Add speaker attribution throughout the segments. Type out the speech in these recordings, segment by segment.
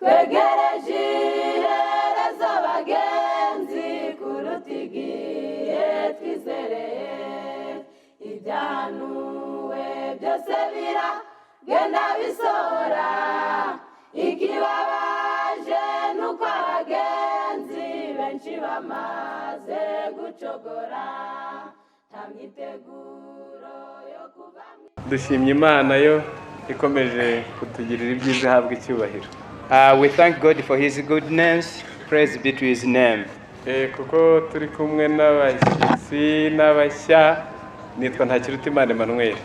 Speaker 1: Twegereje iherezo, bagenzi, kuruta igihe twizereye. Ibyahanuwe byose biragenda bisohora. Ikibabaje nuko abagenzi benshi bamaze gucogora, nta myiteguro yo kuva mu
Speaker 2: Dushimye Imana yo ikomeje kutugirira ibyiza, ihabwa icyubahiro.
Speaker 3: We thank God for His goodness. Praise be to His name.
Speaker 2: Kuko turi kumwe n'abashyitsi n'abashya, nitwa Ntakirutimana Emmanuel.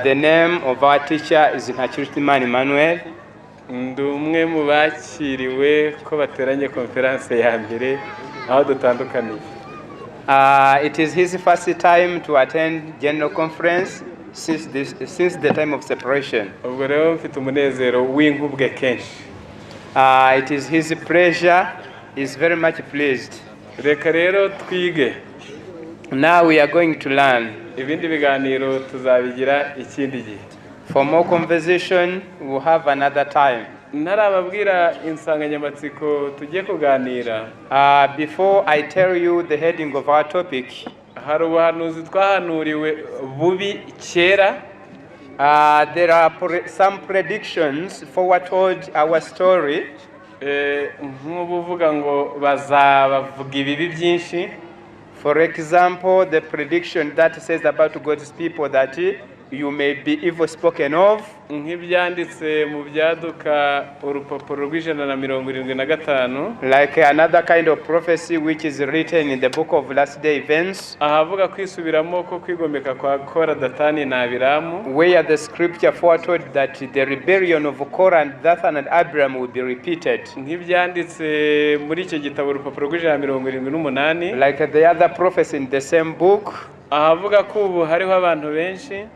Speaker 3: The name of our teacher is Ntakirutimana Emmanuel.
Speaker 2: Ndi umwe mu bakiriwe ko bateranye konferanse ya mbere aho dutandukaniye.
Speaker 3: It is his first time to attend General Conference since the time of separation.
Speaker 2: Ubwo rero mfite umunezero w'inkubwe kenshi.
Speaker 3: It is his pleasure. He's very much pleased.
Speaker 2: Reka rero twige.
Speaker 3: Now we are going to learn.
Speaker 2: Ibindi biganiro tuzabigira ikindi gihe.
Speaker 3: For more conversation, we'll have another time.
Speaker 2: Ntarababwira insanganyamatsiko tugiye kuganira,
Speaker 3: Before I tell you the heading of our topic,
Speaker 2: hari ubuhanuzi twahanuriwe bubi kera,
Speaker 3: there are some predictions foretold our story.
Speaker 2: Nk'ubuvuga ngo bazabavuga ibibi byinshi.
Speaker 3: For example, the prediction that says about God's people that you may be evil spoken of,
Speaker 2: nk'ibyanditse mu Byaduka, urupapuro rw'175,
Speaker 3: like another kind of prophecy which is written in the book of Last Day Events,
Speaker 2: ahavuga kwisubiramo ko kwigomeka kwa Kora, Datani na Abiramu,
Speaker 3: where the scripture foretold that the rebellion of Korah and Dathan and Abiram will be repeated.
Speaker 2: Nk'ibyanditse muri icyo gitabo, urupapuro rw'178,
Speaker 3: Like the other prophecy in the same book,
Speaker 2: ahavuga ko ubu hariho abantu benshi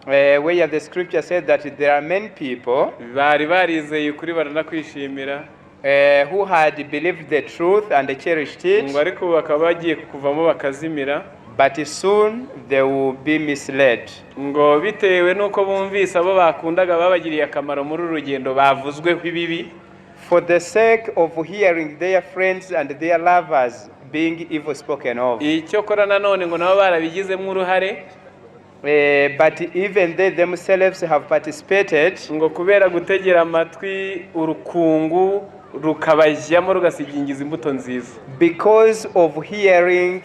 Speaker 3: where the scripture said that there are many people
Speaker 2: bari barizeye ukuri baranakwishimira,
Speaker 3: who had believed the truth and cherished it,
Speaker 2: ngo ariko ubu bakaba bagiye kuvamo bakazimira,
Speaker 3: but soon they will be misled.
Speaker 2: Ngo bitewe n'uko bumvise abo bakundaga babagiriye akamaro muri uru rugendo bavuzweho ibibi.
Speaker 3: For the sake of hearing their friends and their lovers being evil spoken of.
Speaker 2: Icyokora nanone ngo nabo barabigizemo uruhare,
Speaker 3: But even they themselves have participated
Speaker 2: ngo kubera gutegera amatwi urukungu rukabajyamo rugasigingiza imbuto nziza.
Speaker 3: Because of hearing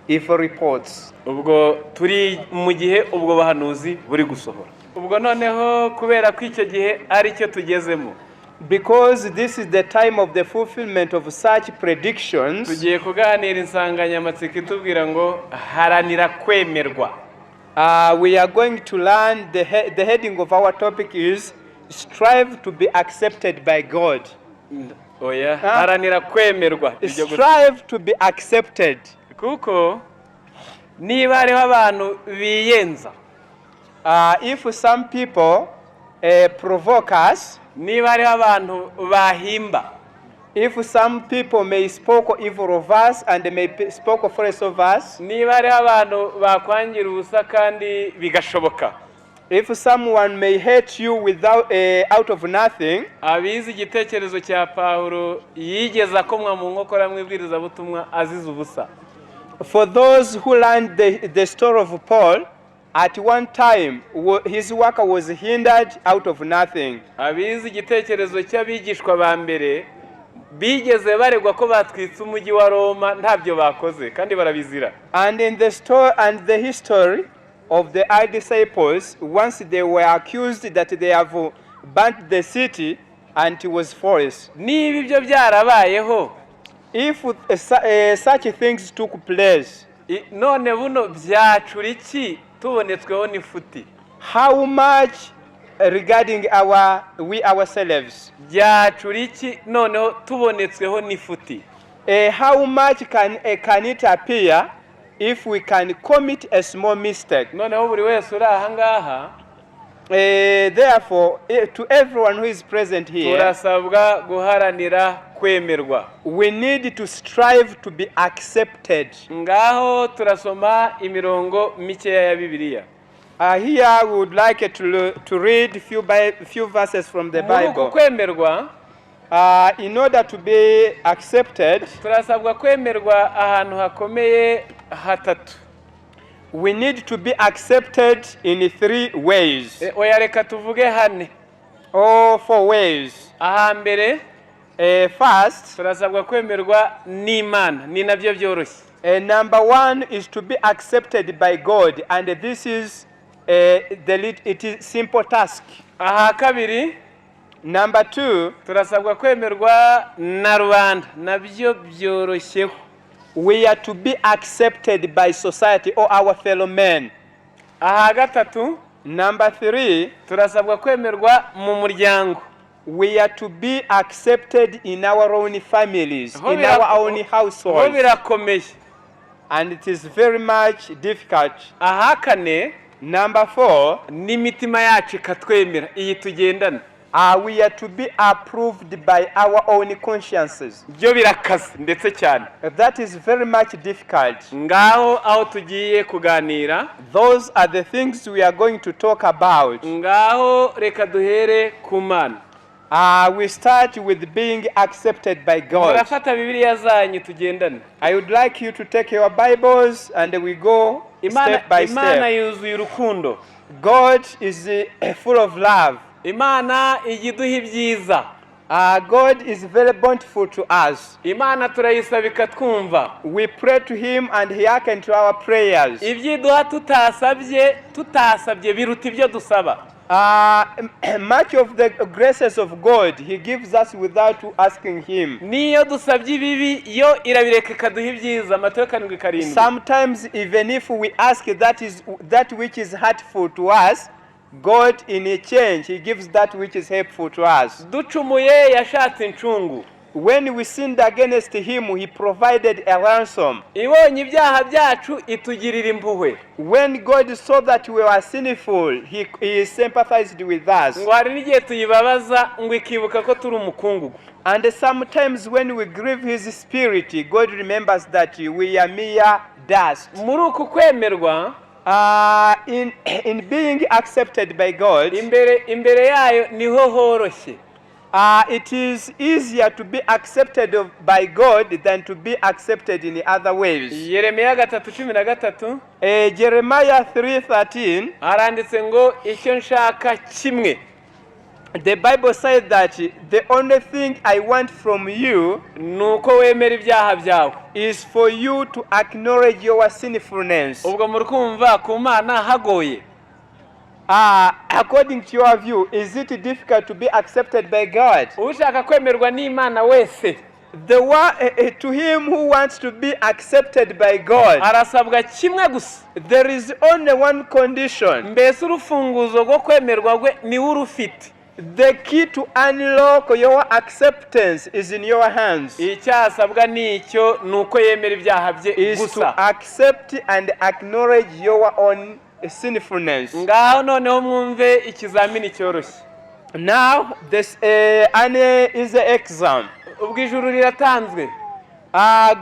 Speaker 3: evil reports.
Speaker 2: Ubwo turi mu gihe ubwo buhanuzi buri gusohora. Ubwo noneho kubera ko icyo gihe ari cyo tugezemo,
Speaker 3: Because this is the time of the fulfillment of such predictions,
Speaker 2: tugiye kuganira insanganyamatsiko itubwira ngo haranira kwemerwa.
Speaker 3: We are going to learn the heading of our topic is "Strive to be Accepted by God."
Speaker 2: Oya.
Speaker 3: Ah.
Speaker 2: Haranira kwemerwa, ibyo gusa.
Speaker 3: Strive to be accepted.
Speaker 2: Kuko niba hariho abantu biyenza,
Speaker 3: If some people provoke us,
Speaker 2: niba hariho abantu bahimba,
Speaker 3: if some people may spoke evil of us and may spoke false of us,
Speaker 2: niba hariho abantu bakwangira ubusa kandi bigashoboka,
Speaker 3: if someone may hate you without out of nothing,
Speaker 2: abize igitekerezo cya Pawulo yigeze akomwa mu nkokora mu ibwirizabutumwa azize ubusa,
Speaker 3: for those who learned the story of Paul, at one time his work was hindered out of nothing.
Speaker 2: Abize igitekerezo cy'abigishwa ba mbere bigeze baregwa ko batwitse umujyi wa Roma ntabyo bakoze kandi barabizira,
Speaker 3: And in the story and the history of the early disciples, once they were accused that they have burnt the city, and it was false.
Speaker 2: Niba ibyo byarabayeho,
Speaker 3: If such things took place,
Speaker 2: none buno byacura iki tubonetsweho n'ifuti?
Speaker 3: How much regarding our we ourselves?
Speaker 2: Byacura iki noneho tubonetsweho n'ifuti?
Speaker 3: How much can it appear if we can commit a small mistake?
Speaker 2: Noneho buri wese uri aha ngaha,
Speaker 3: Therefore, to everyone who is present here,
Speaker 2: turasabwa guharanira kwemerwa.
Speaker 3: We need to strive to be accepted.
Speaker 2: Ngaho turasoma imirongo mikeya ya Bibiliya.
Speaker 3: Here we would like to read few verses from the
Speaker 2: Muri uku
Speaker 3: Bible.
Speaker 2: Kwemerwa
Speaker 3: In order to be accepted,
Speaker 2: turasabwa kwemerwa ahantu hakomeye hatatu.
Speaker 3: We need to be accepted in three ways
Speaker 2: Oya, reka tuvuge hane.
Speaker 3: Or four ways.
Speaker 2: Ahambere,
Speaker 3: First,
Speaker 2: turasabwa kwemerwa n'Imana, ni nabyo byoroshye.
Speaker 3: Number one is to be accepted by God, and this is it is simple task.
Speaker 2: Aha kabiri,
Speaker 3: Number two,
Speaker 2: turasabwa kwemerwa na rubanda, nabyo byoroshyeho.
Speaker 3: We are to be accepted by society or our fellow men.
Speaker 2: Aha gatatu,
Speaker 3: Number three,
Speaker 2: turasabwa kwemerwa mu muryango.
Speaker 3: We are to be accepted in our own families,
Speaker 2: Ho
Speaker 3: in our own
Speaker 2: ho
Speaker 3: households.
Speaker 2: birakomeye.
Speaker 3: And it is very much difficult.
Speaker 2: Aha kane,
Speaker 3: Number four,
Speaker 2: n'imitima yacu ikatwemera, iyi tugendana.
Speaker 3: We are to be approved by our own consciences.
Speaker 2: Byo birakaze ndetse cyane.
Speaker 3: That is very much difficult.
Speaker 2: Ngaho aho tugiye kuganira.
Speaker 3: Those are the things we are going to talk about.
Speaker 2: Ngaho reka duhere ku Mana.
Speaker 3: We start with being accepted by God.
Speaker 2: Murafata Bibiliya zanyu tugendane.
Speaker 3: I would like you to take your Bibles and we go
Speaker 2: Imana,
Speaker 3: step by
Speaker 2: Imana
Speaker 3: step.
Speaker 2: yuzuye urukundo.
Speaker 3: God is full of love.
Speaker 2: Imana ijya iduha ibyiza.
Speaker 3: God is very bountiful to us.
Speaker 2: Imana turayisaba ikatwumva.
Speaker 3: We pray to Him and He hearkened to our prayers.
Speaker 2: Ibyo iduha tutasabye, tutasabye, biruta ibyo dusaba.
Speaker 3: Much of the graces of God He gives us without asking Him.
Speaker 2: N'iyo dusabye ibibi, yo irabireka ikaduha ibyiza. Matayo 7:7.
Speaker 3: Sometimes, even if we ask that which is hurtful to us, God in a change He gives that which is helpful to us.
Speaker 2: Ducumuye, yashatse incungu.
Speaker 3: When we sinned against Him, He provided a ransom.
Speaker 2: Ibonye ibyaha byacu, itugirira impuhwe.
Speaker 3: When God saw that we were sinful, He sympathized with us.
Speaker 2: Ngo hari n'igihe tuyibabaza, ngo ikibuka ko turi umukungugu.
Speaker 3: And sometimes when we grieve His Spirit, God remembers that we are mere dust.
Speaker 2: Muri uku kwemerwa,
Speaker 3: In being accepted by God,
Speaker 2: imbere yayo niho horoshye.
Speaker 3: It is easier to be accepted by God than to be accepted in other ways.
Speaker 2: Yeremiya 3:13.
Speaker 3: Jeremiah 3:13,
Speaker 2: haranditse ngo icyo nshaka kimwe,
Speaker 3: the Bible says that the only thing I want from you
Speaker 2: ni uko wemera ibyaha byawe.
Speaker 3: Is for you to acknowledge your sinfulness.
Speaker 2: Ubwo muri kumva ku Mana hagoye?
Speaker 3: According to your view, is it difficult to be accepted by God?
Speaker 2: Ushaka kwemerwa n'Imana wese,
Speaker 3: The one, to him who wants to be accepted by God,
Speaker 2: arasabwa kimwe gusa.
Speaker 3: There is only one condition.
Speaker 2: Mbese urufunguzo rwo kwemerwa rwe niwe urufite.
Speaker 3: The key to unlock your acceptance is in your hands.
Speaker 2: Icyasabwa ni icyo, ni uko yemera ibyaha bye
Speaker 3: Is to
Speaker 2: gusa.
Speaker 3: Accept and acknowledge your own sinfulness.
Speaker 2: Ngaho noneho mwumve ikizamini cyoroshye.
Speaker 3: Now, this an is the exam.
Speaker 2: Ubwo ijuru riratanzwe.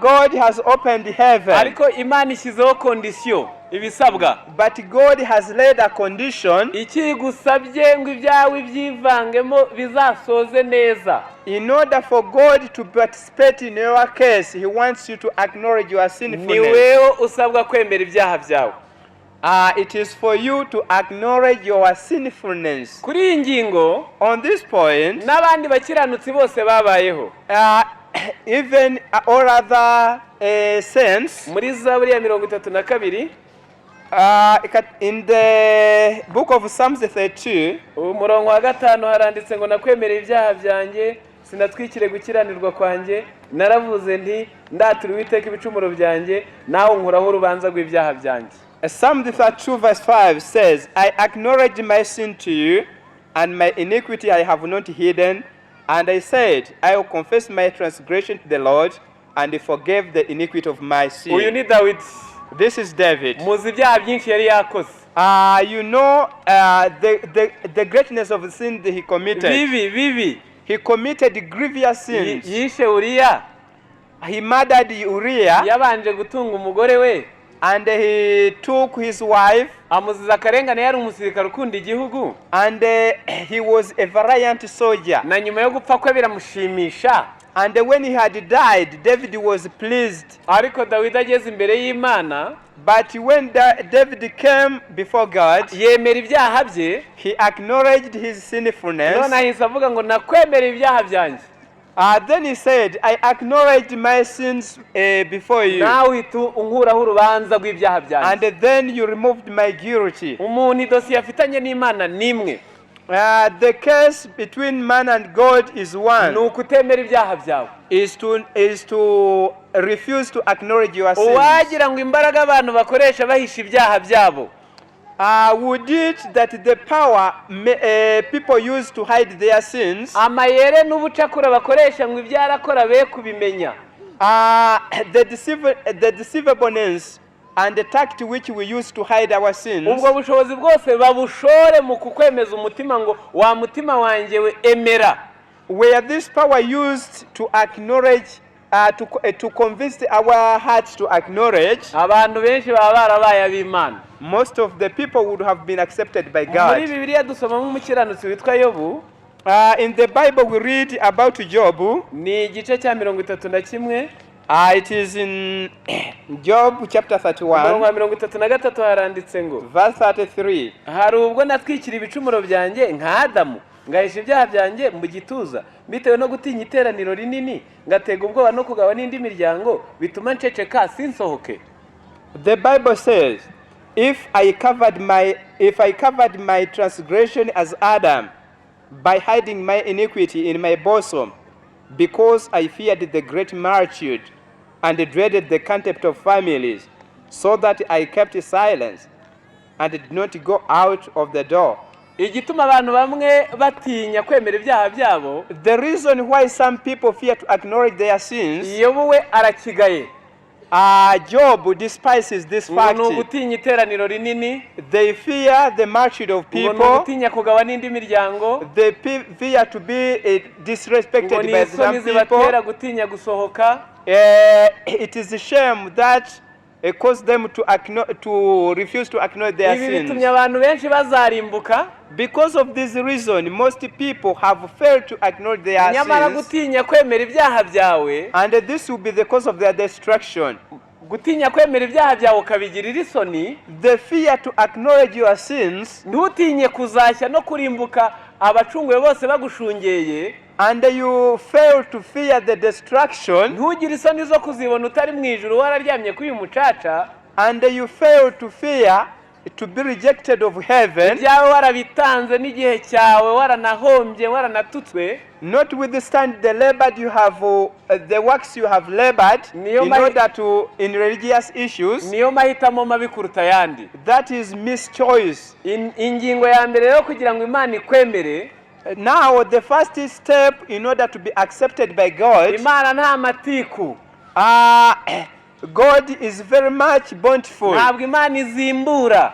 Speaker 3: God has opened heaven,
Speaker 2: Ariko Imana ishyizeho condition, ibisabwa.
Speaker 3: But God has laid a condition.
Speaker 2: Ikigusabye ngo ibyawe byivangemo bizasoze neza,
Speaker 3: In order for God to participate in your case, He wants you to acknowledge your
Speaker 2: ni
Speaker 3: sinfulness.
Speaker 2: wewe usabwa kwemera ibyaha byawe.
Speaker 3: It is for you to acknowledge your sinfulness.
Speaker 2: Kuri iyi ngingo,
Speaker 3: On this point,
Speaker 2: n'abandi bakiranutsi bose babayeho,
Speaker 3: even all other saints,
Speaker 2: muri Zaburi ya 32,
Speaker 3: in the book of Psalms 32,
Speaker 2: umurongo wa 5, haranditse ngo nakwemereye ibyaha byanjye, sinatwikire gukiranirwa kwanjye, naravuze nti ndatura Uwiteka ibicumuro byanjye, nawe unkuraho urubanza rw'ibyaha byanjye.
Speaker 3: Psalm 32 verse 5 says, "I acknowledge my sin to you, and my iniquity I have not hidden. And I said, I will confess my transgression to the Lord, and forgave the iniquity of my
Speaker 2: Uyu
Speaker 3: sin."
Speaker 2: ni Dawidi.
Speaker 3: This is David.
Speaker 2: Muzi ibyaha byinshi yari yakoze.
Speaker 3: You know the greatness of the sin that he committed.
Speaker 2: Bibi bibi.
Speaker 3: He committed grievous sins.
Speaker 2: Yishe Uriya.
Speaker 3: He murdered Uriah
Speaker 2: Yabanje gutunga umugore we,
Speaker 3: and he took his wife.
Speaker 2: Amuziza akarengane yari umusirikare ukunda igihugu.
Speaker 3: And he was a valiant soldier.
Speaker 2: Na nyuma yo gupfa kwe biramushimisha.
Speaker 3: And when he had died, David was pleased.
Speaker 2: Ariko Dawidi ageze imbere y'Imana,
Speaker 3: But when David came before God,
Speaker 2: yemera ibyaha bye.
Speaker 3: He acknowledged his sinfulness.
Speaker 2: None ahise avuga ngo nakwemera ibyaha byanjye.
Speaker 3: Then he said, "I acknowledge my sins before you."
Speaker 2: Nawe uhita unkuraho urubanza rw'ibyaha byanjye.
Speaker 3: And then you removed my guilty.
Speaker 2: Umuntu idosiye afitanye n'Imana ni imwe.
Speaker 3: The case between man and God is one.
Speaker 2: Ni ukutemera ibyaha byawe.
Speaker 3: Is to refuse to acknowledge your sins.
Speaker 2: Uwagira ngo imbaraga abantu bakoresha bahisha ibyaha byabo,
Speaker 3: Would it that the power people use to hide their sins,
Speaker 2: amayere n'ubucakura bakoresha ngo ibyo arakora be kubimenya,
Speaker 3: the deceivableness and the tact which we use to hide our sins,
Speaker 2: ubwo bushobozi bwose babushore mu kukwemeza umutima ngo wa mutima wanjye we emera,
Speaker 3: were this power used to acknowledge, to convince our hearts to acknowledge,
Speaker 2: abantu benshi baba barabaye ab'Imana.
Speaker 3: Most of the people would have been accepted by
Speaker 2: Muri
Speaker 3: God.
Speaker 2: Bibiliya dusomamo umukiranutsi witwa Yobu.
Speaker 3: In the Bible, we read about Job.
Speaker 2: Ni igice cya 31.
Speaker 3: It is in Job chapter
Speaker 2: Umurongo
Speaker 3: 31,
Speaker 2: wa 33 haranditse ngo,
Speaker 3: verse 33.
Speaker 2: Hari ubwo natwikira ibicumuro byanjye nka Adamu ngahisha ibyaha byanjye mu gituza bitewe no gutinya iteraniro rinini ngatega ubwoba no kugawa n'indi miryango bituma nceceka sinsohoke.
Speaker 3: The Bible says, If I covered my transgression as Adam, by hiding my iniquity in my bosom, because I feared the great multitude and dreaded the contempt of families, so that I kept silence and did not go out of the door."
Speaker 2: Igituma abantu bamwe batinya kwemera ibyaha byabo,
Speaker 3: The reason why some people fear to acknowledge their sins,
Speaker 2: Yobu we arakigaye.
Speaker 3: Job despises this
Speaker 2: Ngo
Speaker 3: fact.
Speaker 2: ni ugutinya iteraniro rinini.
Speaker 3: They fear the multitude of
Speaker 2: Ngo ni
Speaker 3: people.
Speaker 2: ugutinya kugawa n'indi miryango.
Speaker 3: They fear to be
Speaker 2: Ngo
Speaker 3: disrespected
Speaker 2: ni
Speaker 3: by
Speaker 2: isoni
Speaker 3: some
Speaker 2: zibatera
Speaker 3: people.
Speaker 2: gutinya gusohoka.
Speaker 3: It is a shame that caused them to refuse to acknowledge their
Speaker 2: Ibi
Speaker 3: sins.
Speaker 2: bitumye abantu benshi bazarimbuka.
Speaker 3: Because of this reason, most people have failed to acknowledge their
Speaker 2: Nyamara
Speaker 3: sins,
Speaker 2: gutinya kwemera ibyaha byawe,
Speaker 3: and this will be the cause of their destruction.
Speaker 2: Gutinya kwemera ibyaha byawe ukabigirira isoni,
Speaker 3: The fear to acknowledge your sins,
Speaker 2: ntutinye kuzashya no kurimbuka abacunguwe bose bagushungeye,
Speaker 3: and you fail to fear the destruction,
Speaker 2: ntugire isoni zo kuzibona utari mu ijuru wararyamye kuri uyu mucaca,
Speaker 3: and you fail to fear to be rejected of heaven,
Speaker 2: ibyawe warabitanze n'igihe cyawe waranahombye waranatutswe,
Speaker 3: notwithstanding the labor you have, the works you have labored
Speaker 2: Niyo
Speaker 3: in order to in religious issues,
Speaker 2: niyo mahitamo mabi kuruta ayandi.
Speaker 3: That is mischoice.
Speaker 2: Ingingo ya mbere rero kugira ngo Imana ikwemere,
Speaker 3: Now, the first step in order to be accepted by God,
Speaker 2: Imana nta matiku.
Speaker 3: God is very much bountiful.
Speaker 2: Ntabwo Imana izimbura.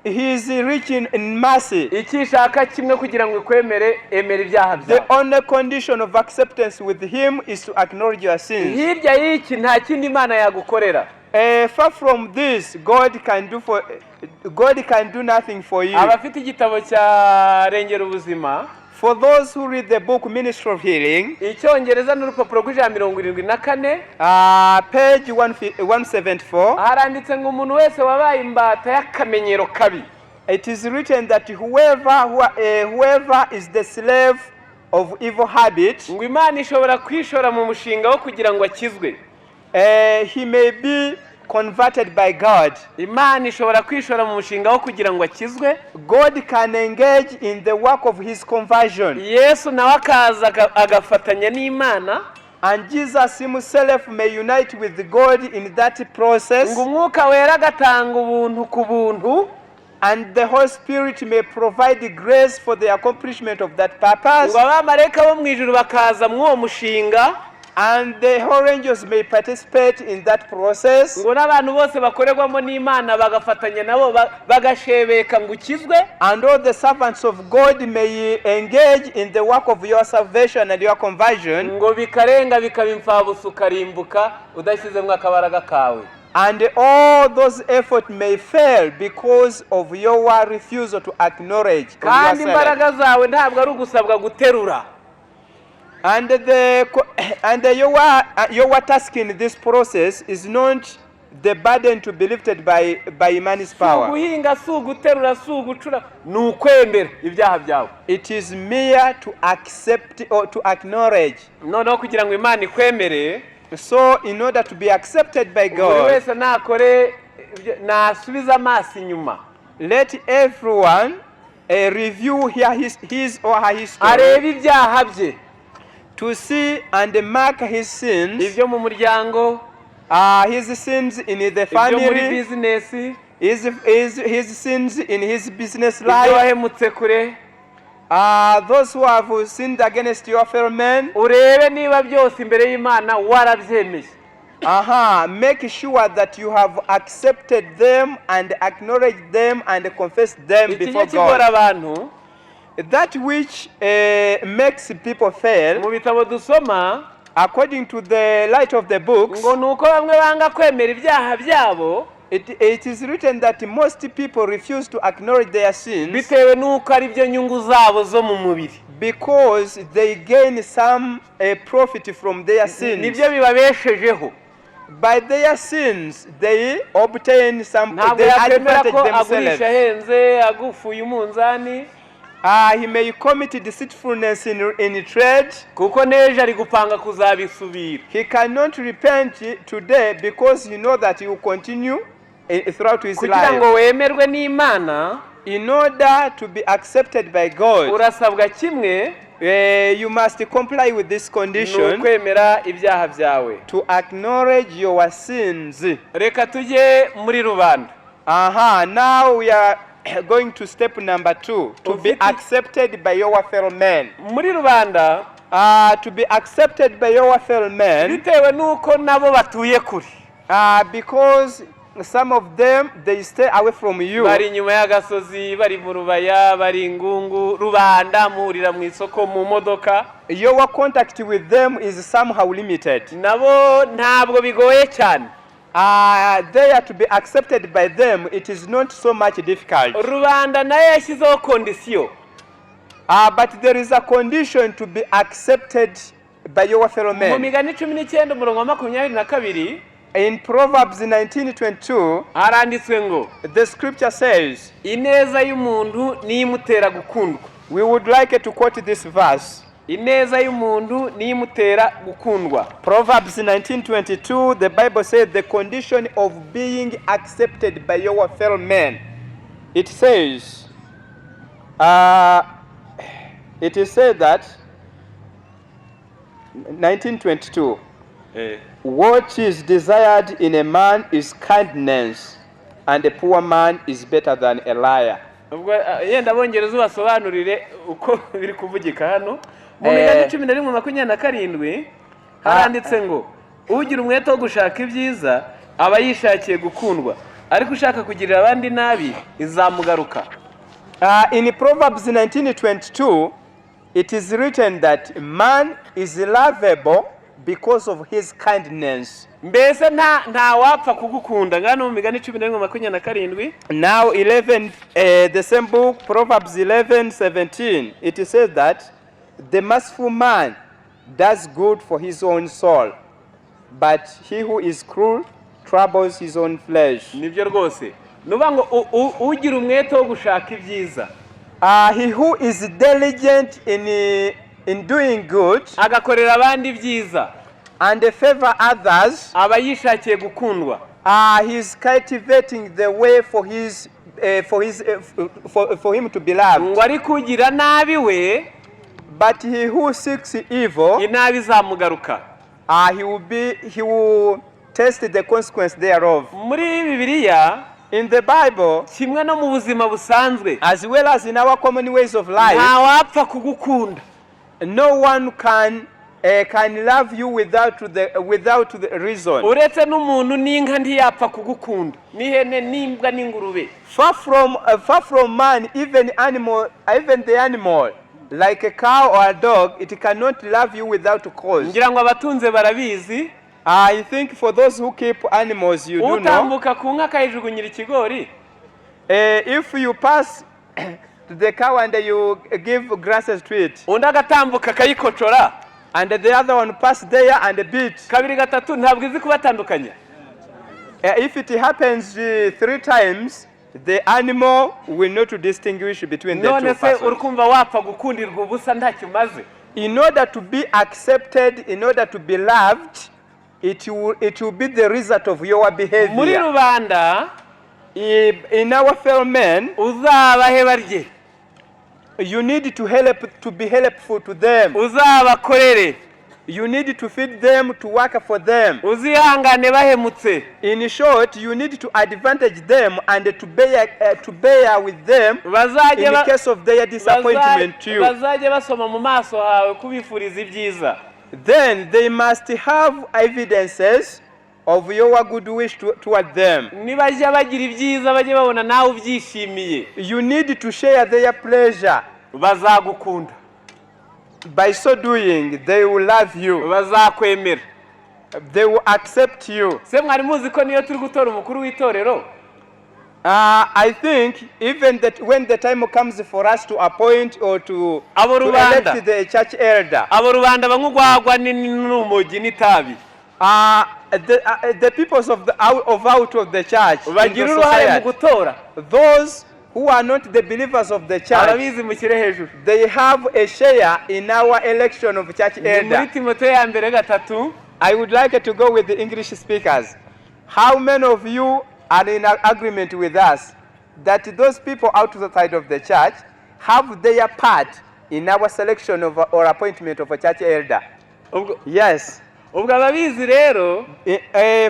Speaker 3: He is rich in mercy.
Speaker 2: Icyo ishaka kimwe kugira ngo ikwemere, emera ibyaha
Speaker 3: The
Speaker 2: byawe.
Speaker 3: Only condition of acceptance with Him is to acknowledge your sins.
Speaker 2: Hirya y'iki nta kindi Imana yagukorera.
Speaker 3: Far from this, God can do nothing for you.
Speaker 2: Abafite igitabo cya Rengera Ubuzima,
Speaker 3: For those who read the book Ministry of Healing,
Speaker 2: Icyongereza n'urupapuro rw'ijana mirongo irindwi na kane,
Speaker 3: page 174,
Speaker 2: haranditse ngo umuntu wese wabaye imbata y'akamenyero kabi,
Speaker 3: it is written that whoever is the slave of evil habit,
Speaker 2: ngo Imana ishobora kwishora mu mushinga wo kugira ngo akizwe.
Speaker 3: He may be converted by God.
Speaker 2: Imana ishobora kwishora mu mushinga wo kugira ngo akizwe.
Speaker 3: God can engage in the work of his conversion.
Speaker 2: Yesu nawe akaza agafatanya n'Imana.
Speaker 3: And Jesus himself may unite with God in that process.
Speaker 2: Ngo Umwuka Wera agatanga ubuntu ku buntu.
Speaker 3: And the Holy Spirit may provide grace for the accomplishment of that purpose.
Speaker 2: Ngo abamarayika bo mu ijuru bakaza muri uwo mushinga.
Speaker 3: And the holy angels may participate in that process.
Speaker 2: Ngo n'abantu bose bakorerwamo n'Imana bagafatanya nabo bagashebeka ngo ukizwe.
Speaker 3: And all the servants of God may engage in the work of your salvation and your conversion.
Speaker 2: Ngo bikarenga bikaba imfabusa ukarimbuka udashyizemo akabaraga kawe.
Speaker 3: And all those efforts may fail because of your refusal to acknowledge on
Speaker 2: Kandi
Speaker 3: yourself.
Speaker 2: imbaraga zawe ntabwo ari ugusabwa guterura.
Speaker 3: And your task in this process is not the burden to be lifted by man's
Speaker 2: Si
Speaker 3: power.
Speaker 2: uguhinga, si uguterura, si ugucura, ni ukwemera ibyaha byawe.
Speaker 3: It is mere to accept or to acknowledge.
Speaker 2: Noneho kugira ngo Imana ikwemere,
Speaker 3: So, in order to be accepted by
Speaker 2: buri
Speaker 3: God,
Speaker 2: wese nakore nasubize amaso inyuma,
Speaker 3: let everyone review here his or her history
Speaker 2: arebe ibyaha bye,
Speaker 3: to see and mark his sins,
Speaker 2: ibyo mu muryango,
Speaker 3: his sins in the
Speaker 2: ibyo muri
Speaker 3: family,
Speaker 2: bizinesi,
Speaker 3: his sins in his business
Speaker 2: ibyo
Speaker 3: life,
Speaker 2: wahemutse kure,
Speaker 3: those who have sinned against your fellow men.
Speaker 2: Urebe niba byose imbere y'Imana warabyemeye.
Speaker 3: Aha, make sure that you have accepted them and acknowledged them and confessed them
Speaker 2: Ikijya
Speaker 3: before
Speaker 2: kigora
Speaker 3: God.
Speaker 2: abantu,
Speaker 3: That which makes people fail,
Speaker 2: mu bitabo dusoma,
Speaker 3: according to the light of the books,
Speaker 2: ngo ni uko bamwe banga kwemera ibyaha byabo,
Speaker 3: it is written that most people refuse to acknowledge their sins
Speaker 2: bitewe n'uko ari byo nyungu zabo zo mu mubiri,
Speaker 3: because they gain some profit from their sins.
Speaker 2: Nibyo bibabeshejeho.
Speaker 3: By their sins, they obtain some,
Speaker 2: Ntabwo
Speaker 3: they
Speaker 2: yakwemera
Speaker 3: advantage
Speaker 2: ko agurisha
Speaker 3: themselves.
Speaker 2: ahenze agufuye umunzani,
Speaker 3: He may commit deceitfulness in trade.
Speaker 2: Kuko n'ejo ari gupanga kuzabisubira.
Speaker 3: He cannot repent today because he know that he will continue throughout his
Speaker 2: Kugira
Speaker 3: life.
Speaker 2: ngo wemerwe n'Imana,
Speaker 3: In order to be accepted by God,
Speaker 2: urasabwa kimwe,
Speaker 3: you must comply with this
Speaker 2: ni
Speaker 3: condition
Speaker 2: ukwemera ibyaha byawe.
Speaker 3: To acknowledge your sins.
Speaker 2: Reka tujye muri rubanda.
Speaker 3: Aha, now we are going to step number two, to be accepted by your fellow men.
Speaker 2: Muri rubanda,
Speaker 3: To be accepted by your fellow men,
Speaker 2: bitewe n'uko nabo batuye kure,
Speaker 3: because some of them, they stay away from you.
Speaker 2: Bari inyuma y'agasozi, bari mu rubaya, bari ingungu, rubanda muhurira mu isoko, mu modoka,
Speaker 3: Your contact with them is somehow limited.
Speaker 2: Nabo ntabwo bigoye cyane.
Speaker 3: They are to be accepted by them, it is not so much difficult.
Speaker 2: Rubanda nayo yashyizeho condition.
Speaker 3: But there is a condition to be accepted by your fellow
Speaker 2: Mu
Speaker 3: men.
Speaker 2: Migani 19, umurongo wa 22,
Speaker 3: In Proverbs 19:22,
Speaker 2: haranditswe ngo,
Speaker 3: the scripture says,
Speaker 2: ineza y'umuntu niyo imutera gukundwa.
Speaker 3: We would like to quote this verse.
Speaker 2: Ineza y'umuntu niyo imutera gukundwa.
Speaker 3: Proverbs 19:22, the Bible says the condition of being accepted by your fellow men. It says, it is said that 1922, what is desired in a man is kindness, and a poor man is better than a liar.
Speaker 2: Ubwo yenda Abongereza ubasobanurire uko biri kuvugika hano. Mu Migani 11:27 haranditse ngo ugira umwete wo gushaka ibyiza aba yishakiye gukundwa, ariko ushaka kugirira abandi nabi izamugaruka.
Speaker 3: In Proverbs 19:22, it is written that man is lovable because of his kindness.
Speaker 2: Mbese nta wapfa kugukunda ngano mu Migani 11:27.
Speaker 3: Now 11, the same book, Proverbs 11:17, it says that the merciful man does good for his own soul, but he who is cruel troubles his own flesh.
Speaker 2: Nibyo rwose, ni ukuvuga ngo ugira umwete wo gushaka ibyiza,
Speaker 3: He who is diligent in doing good
Speaker 2: agakorera abandi ibyiza,
Speaker 3: and favor others,
Speaker 2: aba yishakiye gukundwa.
Speaker 3: He's cultivating the way for him to be loved.
Speaker 2: Ngo ariko ugira nabi we,
Speaker 3: But he who seeks evil,
Speaker 2: inabi izamugaruka.
Speaker 3: He will taste the consequence thereof.
Speaker 2: Muri Bibiliya,
Speaker 3: In the Bible,
Speaker 2: kimwe no mu buzima busanzwe,
Speaker 3: as well as in our common ways of life,
Speaker 2: nta wapfa kugukunda.
Speaker 3: No one can love you without the reason.
Speaker 2: Uretse n'umuntu, n'inka ntiyapfa kugukunda, n'ihene, n'imbwa, n'ingurube.
Speaker 3: Far from man, even the animal, like a cow or a dog, it cannot love you without cause.
Speaker 2: Ngira ngo abatunze barabizi.
Speaker 3: I think for those who keep animals, you do know.
Speaker 2: Utambuka ku nka akayijugunyira ikigori,
Speaker 3: If you pass to the cow and you give grasses to it,
Speaker 2: undi agatambuka akayikocora,
Speaker 3: and the other one pass there and beat,
Speaker 2: kabiri, gatatu, ntabwo izi kubatandukanya.
Speaker 3: If it happens three times, the animal will not distinguish between the
Speaker 2: None
Speaker 3: two
Speaker 2: se uri
Speaker 3: persons.
Speaker 2: Kumva wapfa gukundirwa ubusa ntacyo umaze?
Speaker 3: In order to be accepted, in order to be loved, it will be the result of your
Speaker 2: Muri
Speaker 3: behavior.
Speaker 2: rubanda,
Speaker 3: In our fellow men,
Speaker 2: uzabahe barye,
Speaker 3: you need to help, to be helpful to them.
Speaker 2: Uzabakorere,
Speaker 3: You need to feed them, to work for them.
Speaker 2: Uzihangane bahemutse.
Speaker 3: In short, you need to advantage them and to bear with them
Speaker 2: Bazajye
Speaker 3: in
Speaker 2: ba-
Speaker 3: case of their disappointment to you.
Speaker 2: Bazajye basoma mu maso hawe kubifuriza ibyiza.
Speaker 3: Then they must have evidences of your good wish toward them.
Speaker 2: Nibajya bagira ibyiza, bajye babona nawe ubyishimiye.
Speaker 3: You need to share their pleasure.
Speaker 2: Bazagukunda.
Speaker 3: By so doing, they will love you.
Speaker 2: Bazakwemera.
Speaker 3: They will accept you.
Speaker 2: Se mwari muzi ko niyo turi gutora umukuru w'itorero,
Speaker 3: I think even that when the time comes for us to appoint or
Speaker 2: Abo
Speaker 3: to
Speaker 2: rubanda.
Speaker 3: Elect the church elder,
Speaker 2: abo rubanda banywa urwagwa n'urumogi n'itabi,
Speaker 3: the peoples of the out of, out of the church, in the
Speaker 2: bagira uruhare mu
Speaker 3: society,
Speaker 2: gutora.
Speaker 3: Those who are not the believers of the church,
Speaker 2: Ababizi mushyire hejuru.
Speaker 3: They have a share in our election of church
Speaker 2: Ni muri
Speaker 3: elder.
Speaker 2: Timoteyo ya mbere gatatu.
Speaker 3: I would like to go with the English speakers. How many of you are in agreement with us that those people outside of the church have their part in our selection of or appointment of a church elder?
Speaker 2: Ubwo
Speaker 3: Yes.
Speaker 2: ubwo ababizi rero,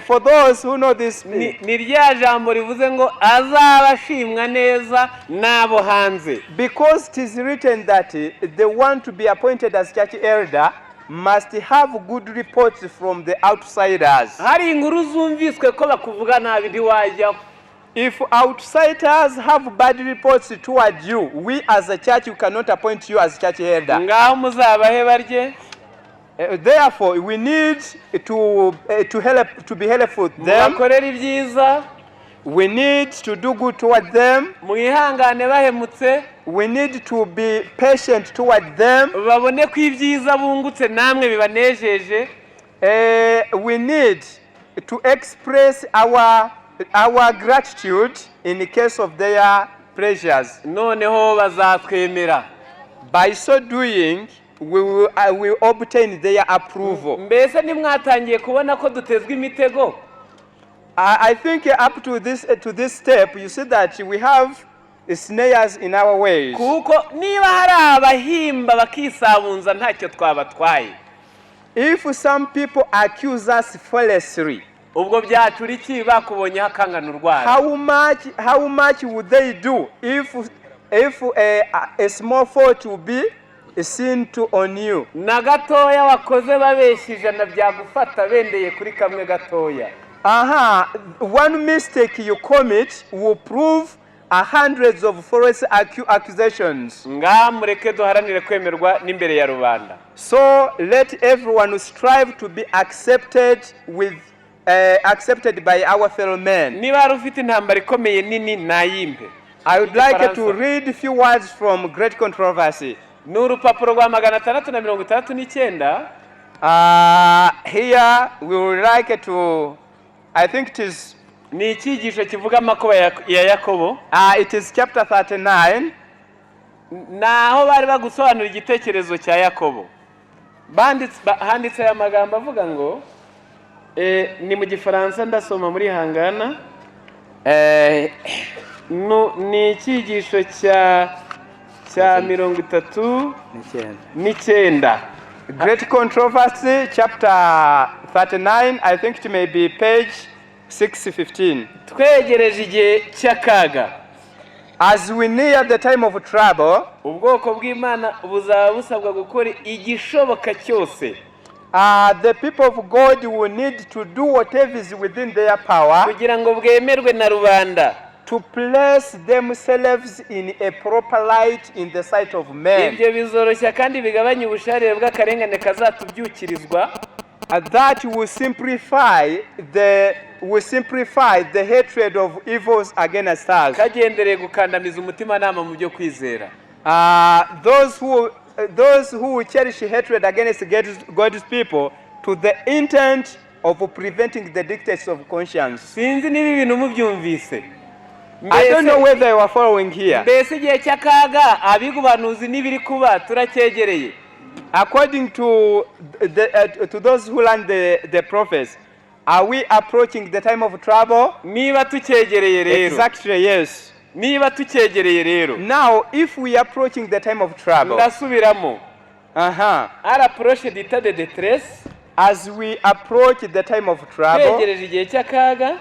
Speaker 3: For those who know this,
Speaker 2: ni rya jambo rivuze ngo azaba ashimwa neza n'abo hanze.
Speaker 3: Because it is written that the one to be appointed as church elder must have good reports from the outsiders.
Speaker 2: Hari inkuru zumviswe ko bakuvuga nabi, ntiwajyaho.
Speaker 3: If outsiders have bad reports toward you, we as a church, we cannot appoint you as church elder.
Speaker 2: Ngaho muzabahe barye,
Speaker 3: Therefore, we need to help, to be helpful to them.
Speaker 2: Mubakorere ibyiza,
Speaker 3: We need to do good toward them.
Speaker 2: Mwihangane bahemutse,
Speaker 3: We need to be patient toward them.
Speaker 2: Babone ko ibyiza bungutse namwe bibanejeje.
Speaker 3: We need to express our gratitude in the case of their pleasures.
Speaker 2: Noneho bazatwemera.
Speaker 3: By so doing, we will obtain their approval.
Speaker 2: Mbese ntimwatangiye kubona ko dutezwa imitego?
Speaker 3: I think up to this step, you see that we have snares in our ways.
Speaker 2: Kuko niba hari abahimba bakisabunza, ntacyo twabatwaye.
Speaker 3: If some people accuse us falsely,
Speaker 2: Ubwo byacura iki bakubonyeho akangana urwara?
Speaker 3: how much would they do if a small fault will be seen to on you?
Speaker 2: Na gatoya wakoze babeshya ijana byagufata bendeye kuri kamwe gatoya.
Speaker 3: Aha, one mistake you commit will prove a hundreds of false accusations.
Speaker 2: Ngaha mureke duharanire kwemerwa n'imbere ya rubanda.
Speaker 3: So let everyone strive to be accepted by our fellow men.
Speaker 2: Niba hari ufite intambara ikomeye nini, nayimpe.
Speaker 3: I would like to
Speaker 2: Igifaransa.
Speaker 3: Read a few words from Great Controversy.
Speaker 2: Ni urupapuro rwa 669.
Speaker 3: Here we would like to, I think it is,
Speaker 2: Ni icyigisho kivuga amakuba ya Yakobo.
Speaker 3: It is chapter 39.
Speaker 2: Ni aho bari bagusobanura igitekerezo cya Yakobo. Handitse aya magambo avuga ngo ni mu Gifaransa, ndasoma muri hangana. Ni icyigisho cya 39.
Speaker 3: Great Controversy, chapter 39, I think it may be page 615.
Speaker 2: Twegereje igihe cy'akaga,
Speaker 3: As we near the time of trouble,
Speaker 2: ubwoko bw'Imana buzaba busabwa gukora igishoboka cyose
Speaker 3: the people of God will need to do whatever is within their power
Speaker 2: kugira ngo bwemerwe na rubanda.
Speaker 3: To place themselves in a proper light in the sight of men.
Speaker 2: Ibyo bizoroshya kandi bigabanya ubusharire bw'akarengane kazatubyukirizwa.
Speaker 3: That will simplify the hatred of evils against us.
Speaker 2: Kagendereye gukandamiza umutimanama mu byo kwizera.
Speaker 3: Those who cherish hatred against God's people to the intent of preventing the dictates of conscience.
Speaker 2: Sinzi niba ibintu mubyumvise.
Speaker 3: I don't know whether you are following here.
Speaker 2: Mbese igihe cy'akaga abiga ubuhanuzi n'ibiri kuba turacyegereye?
Speaker 3: According to those who learn the prophets, are we approaching the time of trouble?
Speaker 2: Niba tucyegereye rero,
Speaker 3: Exactly, yes.
Speaker 2: niba tucyegereye rero,
Speaker 3: Now, if we are approaching the time of trouble,
Speaker 2: ndasubiramo, à l'approche du temps de détresse,
Speaker 3: as we approach the time of trouble,
Speaker 2: twegereje igihe cy'akaga,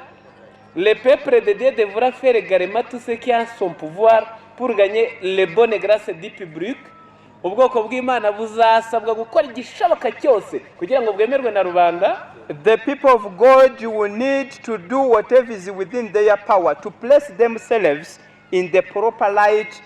Speaker 2: le peuple de Dieu devra faire également tout ce qui est en son pouvoir pour gagner les bonnes grâces du public. Ubwoko bw'Imana buzasabwa gukora igishoboka cyose kugira ngo bwemerwe na rubanda.
Speaker 3: The people of God will need to do whatever is within their power to place themselves in the proper light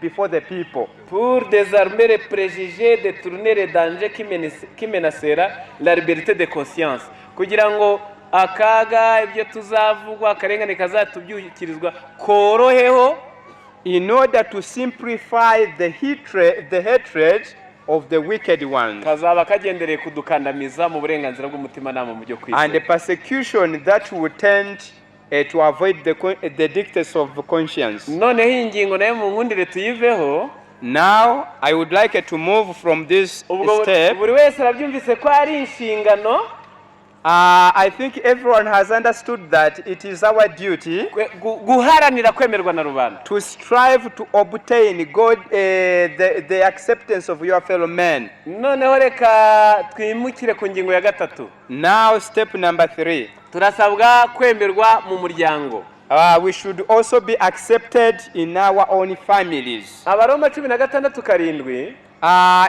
Speaker 3: before the people.
Speaker 2: Pour désarmer les préjugés, détourner les dangers qui menacera la liberté de conscience, kugira ngo akaga, ibyo tuzavugwa, akarengane kazatubyukirizwa koroheho.
Speaker 3: In order to simplify the hatred of the wicked ones
Speaker 2: kazaba kagendereye kudukandamiza mu burenganzira bw'umutimanama mu byo
Speaker 3: and the
Speaker 2: kwizera
Speaker 3: persecution that will tend to avoid the dictates of conscience.
Speaker 2: Noneho iyi ngingo nayo mu nkundire tuyiveho.
Speaker 3: Now, I would like to move from this
Speaker 2: Ubwo
Speaker 3: step.
Speaker 2: Buri wese arabyumvise ko ari inshingano
Speaker 3: I think everyone has understood that it is our duty
Speaker 2: guharanira kwemerwa na rubanda.
Speaker 3: To strive to obtain God, the acceptance of your fellow men.
Speaker 2: Noneho reka twimukire ku ngingo ya gatatu.
Speaker 3: Now, step number three.
Speaker 2: Turasabwa kwemerwa mu muryango.
Speaker 3: We should also be accepted in our own families.
Speaker 2: Abaroma 16:7.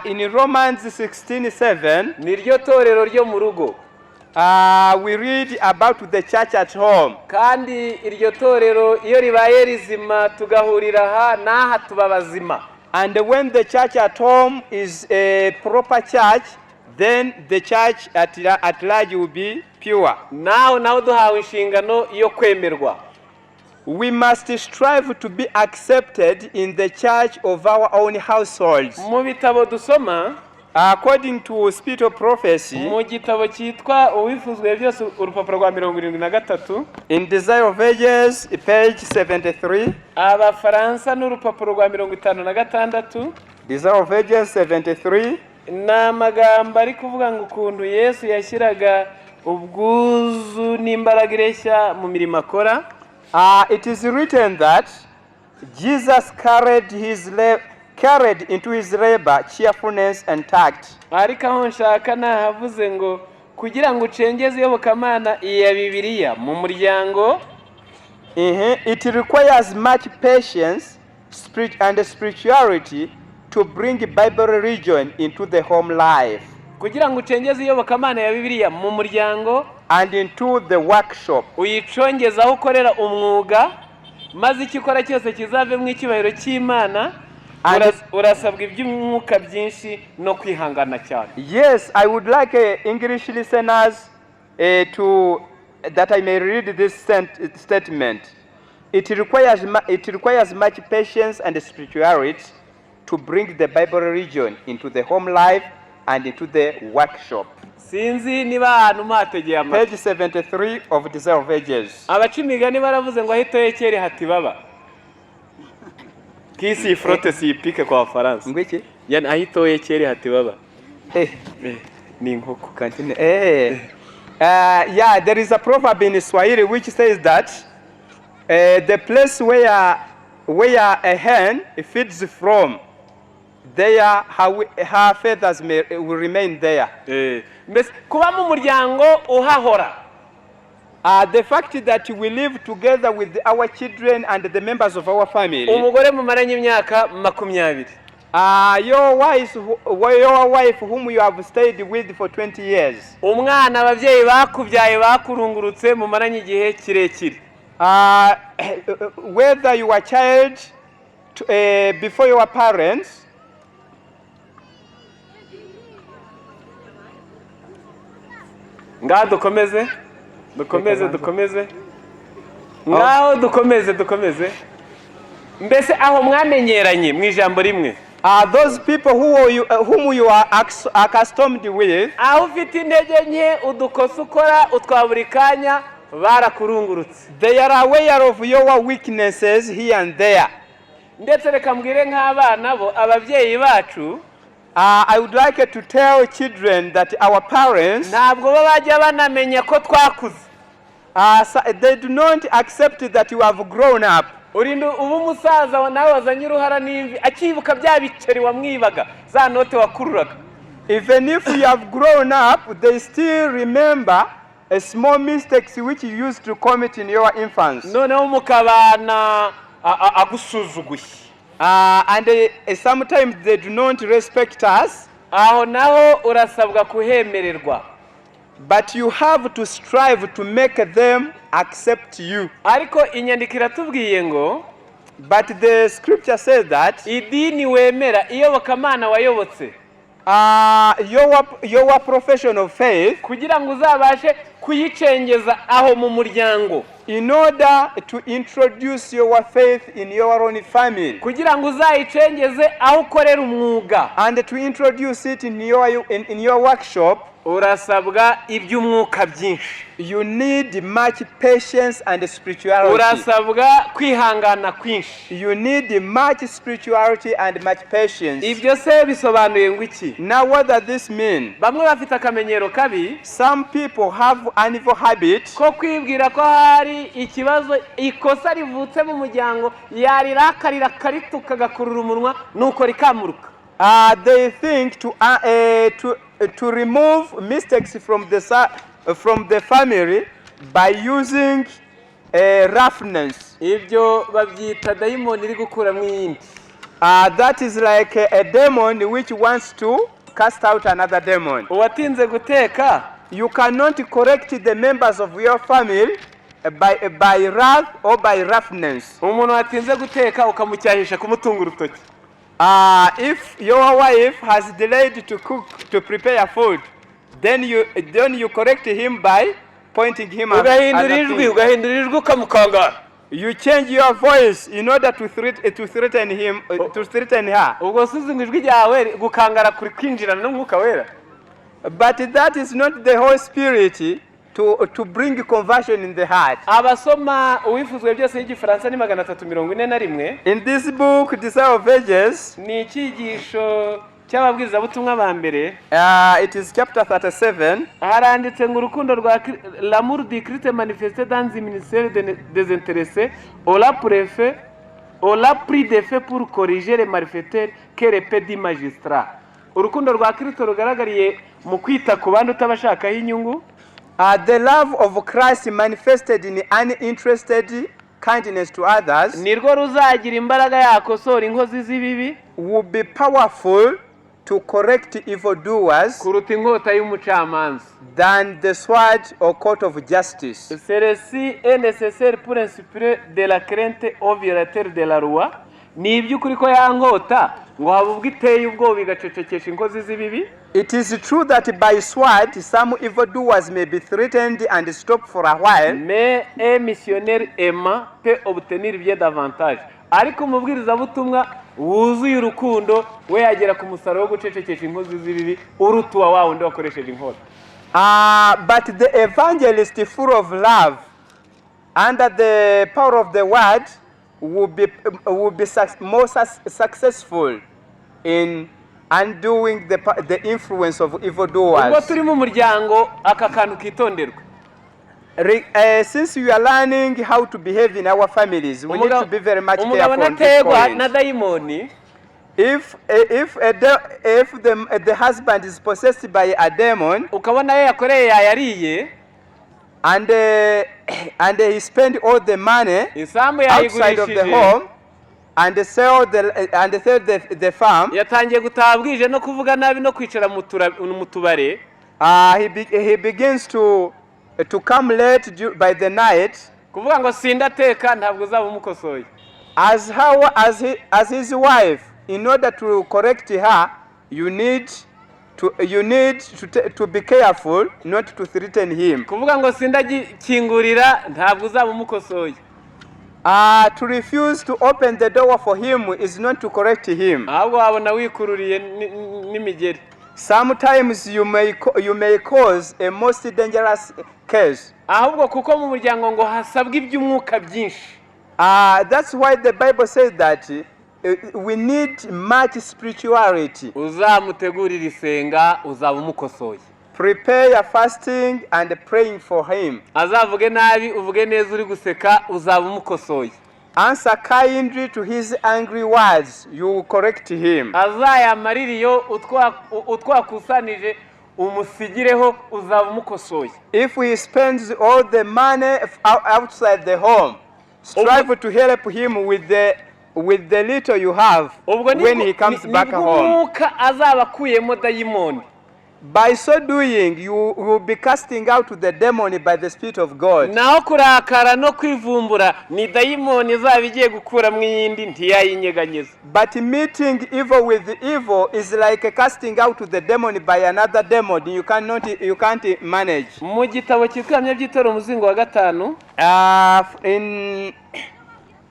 Speaker 3: In Romans 16:7,
Speaker 2: Niryo torero ryo mu rugo.
Speaker 3: We read about the church at home.
Speaker 2: Kandi iryo torero iyo ribaye rizima tugahurira aha n'aha tuba bazima.
Speaker 3: And when the church at home is a proper church, then the church at large will be pure.
Speaker 2: Nawe nawe duhawe inshingano yo kwemerwa.
Speaker 3: We must strive to be accepted in the church of our own households.
Speaker 2: Mu bitabo dusoma,
Speaker 3: According to Spirit of Prophecy,
Speaker 2: mu gitabo cyitwa Uwifuzwe Byose, urupapuro rwa 73,
Speaker 3: in Desire of Ages, page 73,
Speaker 2: Abafaransa n'urupapuro rwa 56,
Speaker 3: Desire of Ages 73,
Speaker 2: ni amagambo ari kuvuga ngo ukuntu Yesu yashyiraga ubwuzu n'imbaraga ireshya mu mirimo akora.
Speaker 3: It is written that Jesus carried into his labor cheerfulness and tact.
Speaker 2: Ariko aho nshaka nahavuze ngo kugira ngo ucengeze iyobokamana iya Bibiliya mu muryango,
Speaker 3: It requires much patience, spirit, and spirituality to bring Bible religion into the home life
Speaker 2: kugira ngo ucengeze iyobokamana ya Bibiliya mu muryango
Speaker 3: and into the workshop.
Speaker 2: Uyicongeze aho ukorera umwuga, maze icyo ukora cyose kizavemo icyubahiro cy'Imana, urasabwa iby'umwuka byinshi no kwihangana cyane.
Speaker 3: Yes, I would like English listeners to that I may read this statement. It requires much patience and spirituality to bring the Bible religion into the home life and into the workshop.
Speaker 2: Sinzi niba ahantu muhategeye amatwi.
Speaker 3: Page 73 of Desire of Ages.
Speaker 2: Abaca imigani baravuze ngo aho itoye kera hati baba qui s'y frotte s'y pique kwa Bafaransa.
Speaker 3: Ngwiki?
Speaker 2: Yani aho itoye kera hati baba.
Speaker 3: Eh,
Speaker 2: Ni inkoko.
Speaker 3: Continue. Eh. Yeah, there is a proverb in Swahili which says that the place where a hen feeds from, there her feathers will remain there.
Speaker 2: Mbese kuba mu muryango uhahora,
Speaker 3: The fact that we live together with our children and the members of our family,
Speaker 2: umugore mumaranye imyaka 20,
Speaker 3: your wife whom you have stayed with for 20 years,
Speaker 2: umwana ababyeyi bakubyaye bakurungurutse mumaranye igihe kirekire,
Speaker 3: whether you are child before your parents,
Speaker 2: Ngaho dukomeze, dukomeze, dukomeze. Ngaho dukomeze, dukomeze. Mbese aho mwamenyeranye mu ijambo rimwe,
Speaker 3: Are those people whom you are accustomed with,
Speaker 2: aho ufite intege nke, udukosa ukora utwa buri kanya, barakurungurutse.
Speaker 3: They are aware of your weaknesses here and there.
Speaker 2: Ndetse reka mbwire nk'abana bo, ababyeyi bacu
Speaker 3: I would like to tell children that our parents,
Speaker 2: ntabwo bo bajya banamenya ko twakuze.
Speaker 3: They do not accept that you have grown up.
Speaker 2: Urinda uba umusaza nawe wazanye uruhara n'imvi, akibuka bya biceri wamwibaga, za note wakururaga.
Speaker 3: Even if you have grown up, they still remember small mistakes which you used to commit in your infancy.
Speaker 2: Noneho mukabana agusuzuguye.
Speaker 3: And sometimes they do not respect us,
Speaker 2: Aho naho urasabwa kuhemererwa.
Speaker 3: But you have to strive to make them accept you.
Speaker 2: Ariko inyandiko iratubwiye ngo
Speaker 3: But the scripture says that
Speaker 2: idini wemera, iyobokamana wayobotse,
Speaker 3: your profession of faith,
Speaker 2: kugira ngo uzabashe kuyicengeza aho mu muryango,
Speaker 3: in order to introduce your faith in your own family,
Speaker 2: kugira ngo uzayicengeze aho ukorera umwuga,
Speaker 3: and to introduce it in your workshop,
Speaker 2: urasabwa iby'umwuka byinshi.
Speaker 3: You need much patience and spirituality.
Speaker 2: Urasabwa kwihangana kwinshi.
Speaker 3: You need much spirituality and much patience.
Speaker 2: Ibyo se bisobanuye ngo iki?
Speaker 3: Now, what does this mean?
Speaker 2: Bamwe bafite akamenyero kabi
Speaker 3: Some people have an evil habit
Speaker 2: ko kwibwira ko hari ikibazo, ikosa rivutse mu muryango, yarirakarira akarituka, agakurura umunwa, nuko rikamuruka.
Speaker 3: They think to remove mistakes from the family by using roughness.
Speaker 2: Ibyo babyita dayimoni iri gukuramo iyindi.
Speaker 3: That is like a demon which wants to cast out another demon.
Speaker 2: Uwatinze guteka,
Speaker 3: You cannot correct the members of your family by wrath or by roughness.
Speaker 2: Umuntu watinze guteka ukamucyahisha kumutunga urutoki,
Speaker 3: If your wife has delayed to cook, to prepare food, then you correct him by pointing him
Speaker 2: ugahindura
Speaker 3: at a
Speaker 2: ijwi,
Speaker 3: finger.
Speaker 2: Ugahindura ijwi ukamukangara.
Speaker 3: You change your voice in order to threaten him, to threaten her.
Speaker 2: Ubwo suzi ngo ijwi ryawe gukangara kuri kwinjirana n'umwuka wera.
Speaker 3: But that is not the Holy Spirit to bring conversion in the heart.
Speaker 2: Abasoma uwifuzwa byose y'igifaransa ni 341.
Speaker 3: In this book, Desire of Ages,
Speaker 2: Ni icyigisho cy'ababwirizabutumwa ba mbere.
Speaker 3: It is chapter 37.
Speaker 2: Haranditse ngo urukundo rwa l'amour du Christ manifesté dans un ministère désintéressé aura pour effet, aura plus d'effet pour corriger les malfaiteurs que l'épée du magistrat. Urukundo rwa Kristo rugaragariye mu kwita ku bandi utabashakaho inyungu,
Speaker 3: The love of Christ manifested in uninterested kindness to others
Speaker 2: nirwo ruzagira imbaraga yakosora inkozi z'ibibi
Speaker 3: will be powerful to correct evildoers
Speaker 2: kuruta inkota y'umucamanza.
Speaker 3: Than the sword or court of justice.
Speaker 2: Celle-ci est nécessaire pour inspirer de la crainte aux violateurs de la loi. Ni iby'ukuri ko ya nkota ngo haba ubwo iteye ubwoba igacecekesha inkozi z'ibibi.
Speaker 3: It is true that by sword some evildoers may be threatened and stopped for a while,
Speaker 2: Mais un missionnaire aimant peut obtenir bien davantage. Ariko umubwirizabutumwa wuzuye urukundo we yagera ku musaruro wo gucecekesha inkozi z'ibibi uruta uwa wa wundi wakoresheje inkota.
Speaker 3: But the evangelist full of love, under the power of the word, will be more successful in undoing the influence of
Speaker 2: Ubwo
Speaker 3: evildoers.
Speaker 2: turi mu muryango, aka kantu kitonderwa.
Speaker 3: Since we are learning how to behave in our families, we need to be very much
Speaker 2: Umugabo
Speaker 3: careful on this
Speaker 2: nategwa
Speaker 3: point.
Speaker 2: na dayimoni,
Speaker 3: If the husband is possessed by a demon
Speaker 2: ukabona ayo yakoreye yayariye,
Speaker 3: and he spent all the money
Speaker 2: isambu
Speaker 3: outside of the
Speaker 2: yayigurishije,
Speaker 3: home and sell the farm,
Speaker 2: yatangiye gutaha bwije no kuvuga nabi no kwicara mu tubare,
Speaker 3: he begins to come late by the night.
Speaker 2: Kuvuga ngo sindateka ntabwo uzaba umukosoye.
Speaker 3: As how as he, as his wife, in order to correct her, you need To, you need to be careful not to threaten him.
Speaker 2: Kuvuga ngo sindagikingurira, ntabwo uzaba umukosoye.
Speaker 3: To refuse to open the door for him is not to correct him.
Speaker 2: Ahubwo wabona wikururiye n'imigeri.
Speaker 3: Sometimes you may cause a most dangerous case.
Speaker 2: Ahubwo kuko mu muryango ngo hasabwa iby'umwuka byinshi.
Speaker 3: That's why the Bible says that we need much spirituality.
Speaker 2: Uzamutegurira isenga, uzaba umukosoye.
Speaker 3: Prepare fasting and praying for him.
Speaker 2: Azavuge nabi, uvuge neza uri guseka, uzaba umukosoye.
Speaker 3: Answer kindly to his angry words, you will correct him.
Speaker 2: Azayamarire iyo utwakusanije umusigireho, uzaba umukosoye.
Speaker 3: If he spends all the money outside the home, strive to help him with the little you have
Speaker 2: Ubwo
Speaker 3: when he comes back
Speaker 2: nibwo
Speaker 3: home.
Speaker 2: umwuka azaba akuyemo dayimoni.
Speaker 3: By so doing, you will be casting out the demon by the Spirit of God.
Speaker 2: Naho kurakara no kwivumbura ni dayimoni izaba igiye gukuramo iyindi, ntiyayinyeganyeza.
Speaker 3: But meeting evil with evil is like casting out the demon by another demon. You can't manage.
Speaker 2: Mu gitabo cyitwa Ibihamya by'Itorero, umuzingo wa gatanu,
Speaker 3: In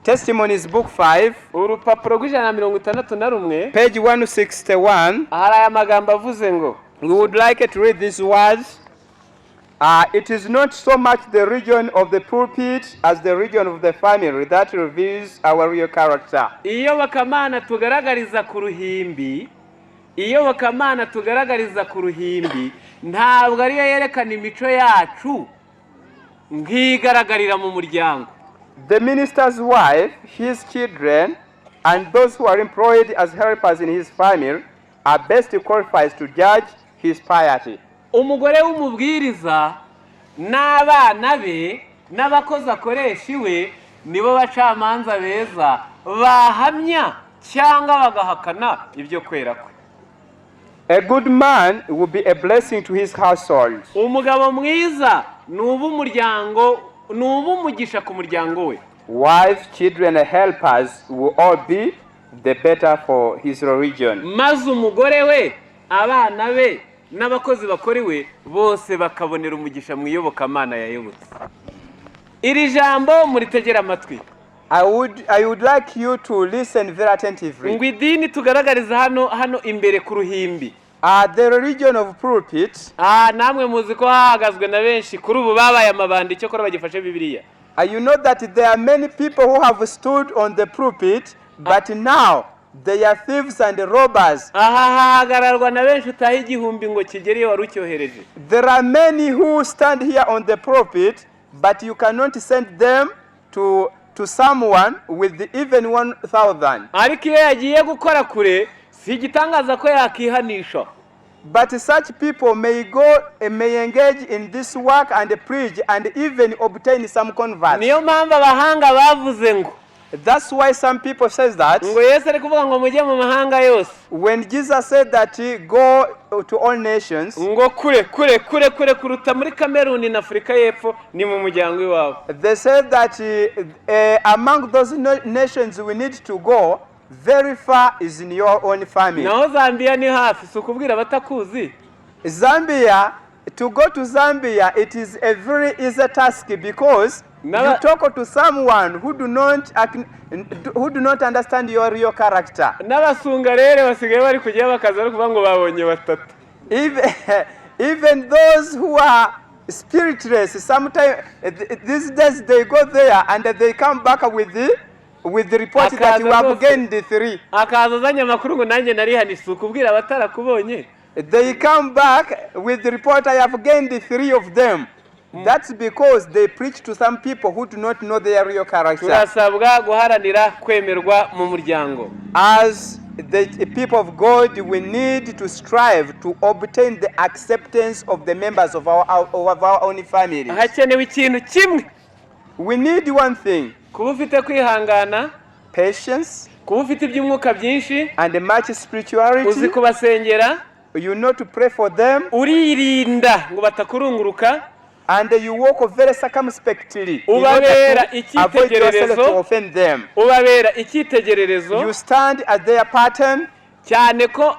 Speaker 3: Testimonies, book 5,
Speaker 2: urupapuro rw'161,
Speaker 3: page 161,
Speaker 2: hari aya magambo avuze ngo:
Speaker 3: we would like to read these words. It is not so much the region of the pulpit as the region of the family that reveals our real character.
Speaker 2: Iyobokamana tugaragariza ku ruhimbi, iyobokamana tugaragariza ku ruhimbi ntabwo ariyo yerekana imico yacu nk'igaragarira mu muryango.
Speaker 3: The minister's wife, his children, and those who are employed as helpers in his family are best qualified to judge his piety.
Speaker 2: Umugore w'umubwiriza n'abana be n'abakozi akoresha iwe nibo bacamanza beza bahamya cyangwa bagahakana ibyo kwera kwe.
Speaker 3: A good man will be a blessing to his household.
Speaker 2: Umugabo mwiza ni uw'umuryango, ni uw'umugisha ku muryango we.
Speaker 3: Wife, children, and helpers will all be the better for his religion.
Speaker 2: Maze umugore we, abana be n'abakozi bakora iwe bose bakabonera umugisha mu iyobokamana yayobotse. Iri jambo muritegere amatwi.
Speaker 3: I would like you to listen very attentively.
Speaker 2: Ngo idini tugaragariza hano imbere ku ruhimbi,
Speaker 3: The religion of pulpit,
Speaker 2: namwe muzi ko hahagazwe na benshi kuri ubu babaye amabandi, icyakora bagifashe Bibiliya.
Speaker 3: You know that there are many people who have stood on the pulpit, but now they are thieves and robbers.
Speaker 2: Aha hahagararwa na benshi utaha 1000 ngo kigere iyo wari ucyohereje.
Speaker 3: There are many who stand here on the pulpit, but you cannot send them to someone with even 1,000.
Speaker 2: Ariko iyo yagiye gukora kure, si igitangaza ko yakihanisha.
Speaker 3: But such people may engage in this work and preach and even obtain some converts.
Speaker 2: Niyo mpamvu abahanga bavuze ngo
Speaker 3: That's why some people says that
Speaker 2: ngo Yesu ari kuvuga ngo mujye mu mahanga yose,
Speaker 3: when Jesus said that he go to all nations,
Speaker 2: ngo kure kure kure kure kuruta muri Kameruni na Afurika y'Epfo ni mu muryango iwawe.
Speaker 3: They said that among those nations we need to go very far is in your own family.
Speaker 2: Naho Zambia ni hafi, si ukubwira abatakuzi.
Speaker 3: Zambia, to go to Zambia, it is a very easy task because you talk to someone who do not understand your real character.
Speaker 2: N'abasunga rero basigaye bari kujyayo bakaza bari kuvuga ngo babonye batatu.
Speaker 3: Even those who are spiritless, sometimes these days they go there and they come back with the report that you have
Speaker 2: Akaza rwose.
Speaker 3: Gained three.
Speaker 2: Akaza azanye amakuru ngo nanjye narihani, si ukubwira abatarakubonye.
Speaker 3: They come back with the report, "I have gained three of them." That's because they preach to some people who do not know their real character.
Speaker 2: Turasabwa guharanira kwemerwa mu muryango.
Speaker 3: As the people of God, we need to strive to obtain the acceptance of the members of our own families.
Speaker 2: Hakenewe ikintu kimwe:
Speaker 3: We need one thing:
Speaker 2: kuba ufite kwihangana,
Speaker 3: patience,
Speaker 2: kuba ufite iby'umwuka byinshi,
Speaker 3: and much
Speaker 2: uzi
Speaker 3: spirituality.
Speaker 2: kubasengera,
Speaker 3: You know to pray for them,
Speaker 2: uririnda ngo batakurunguruka,
Speaker 3: and you walk very circumspectly in order
Speaker 2: Ubabera
Speaker 3: to avoid yourself
Speaker 2: icyitegererezo.
Speaker 3: To offend them.
Speaker 2: Ubabera icyitegererezo.
Speaker 3: You stand at their pattern.
Speaker 2: Cyane ko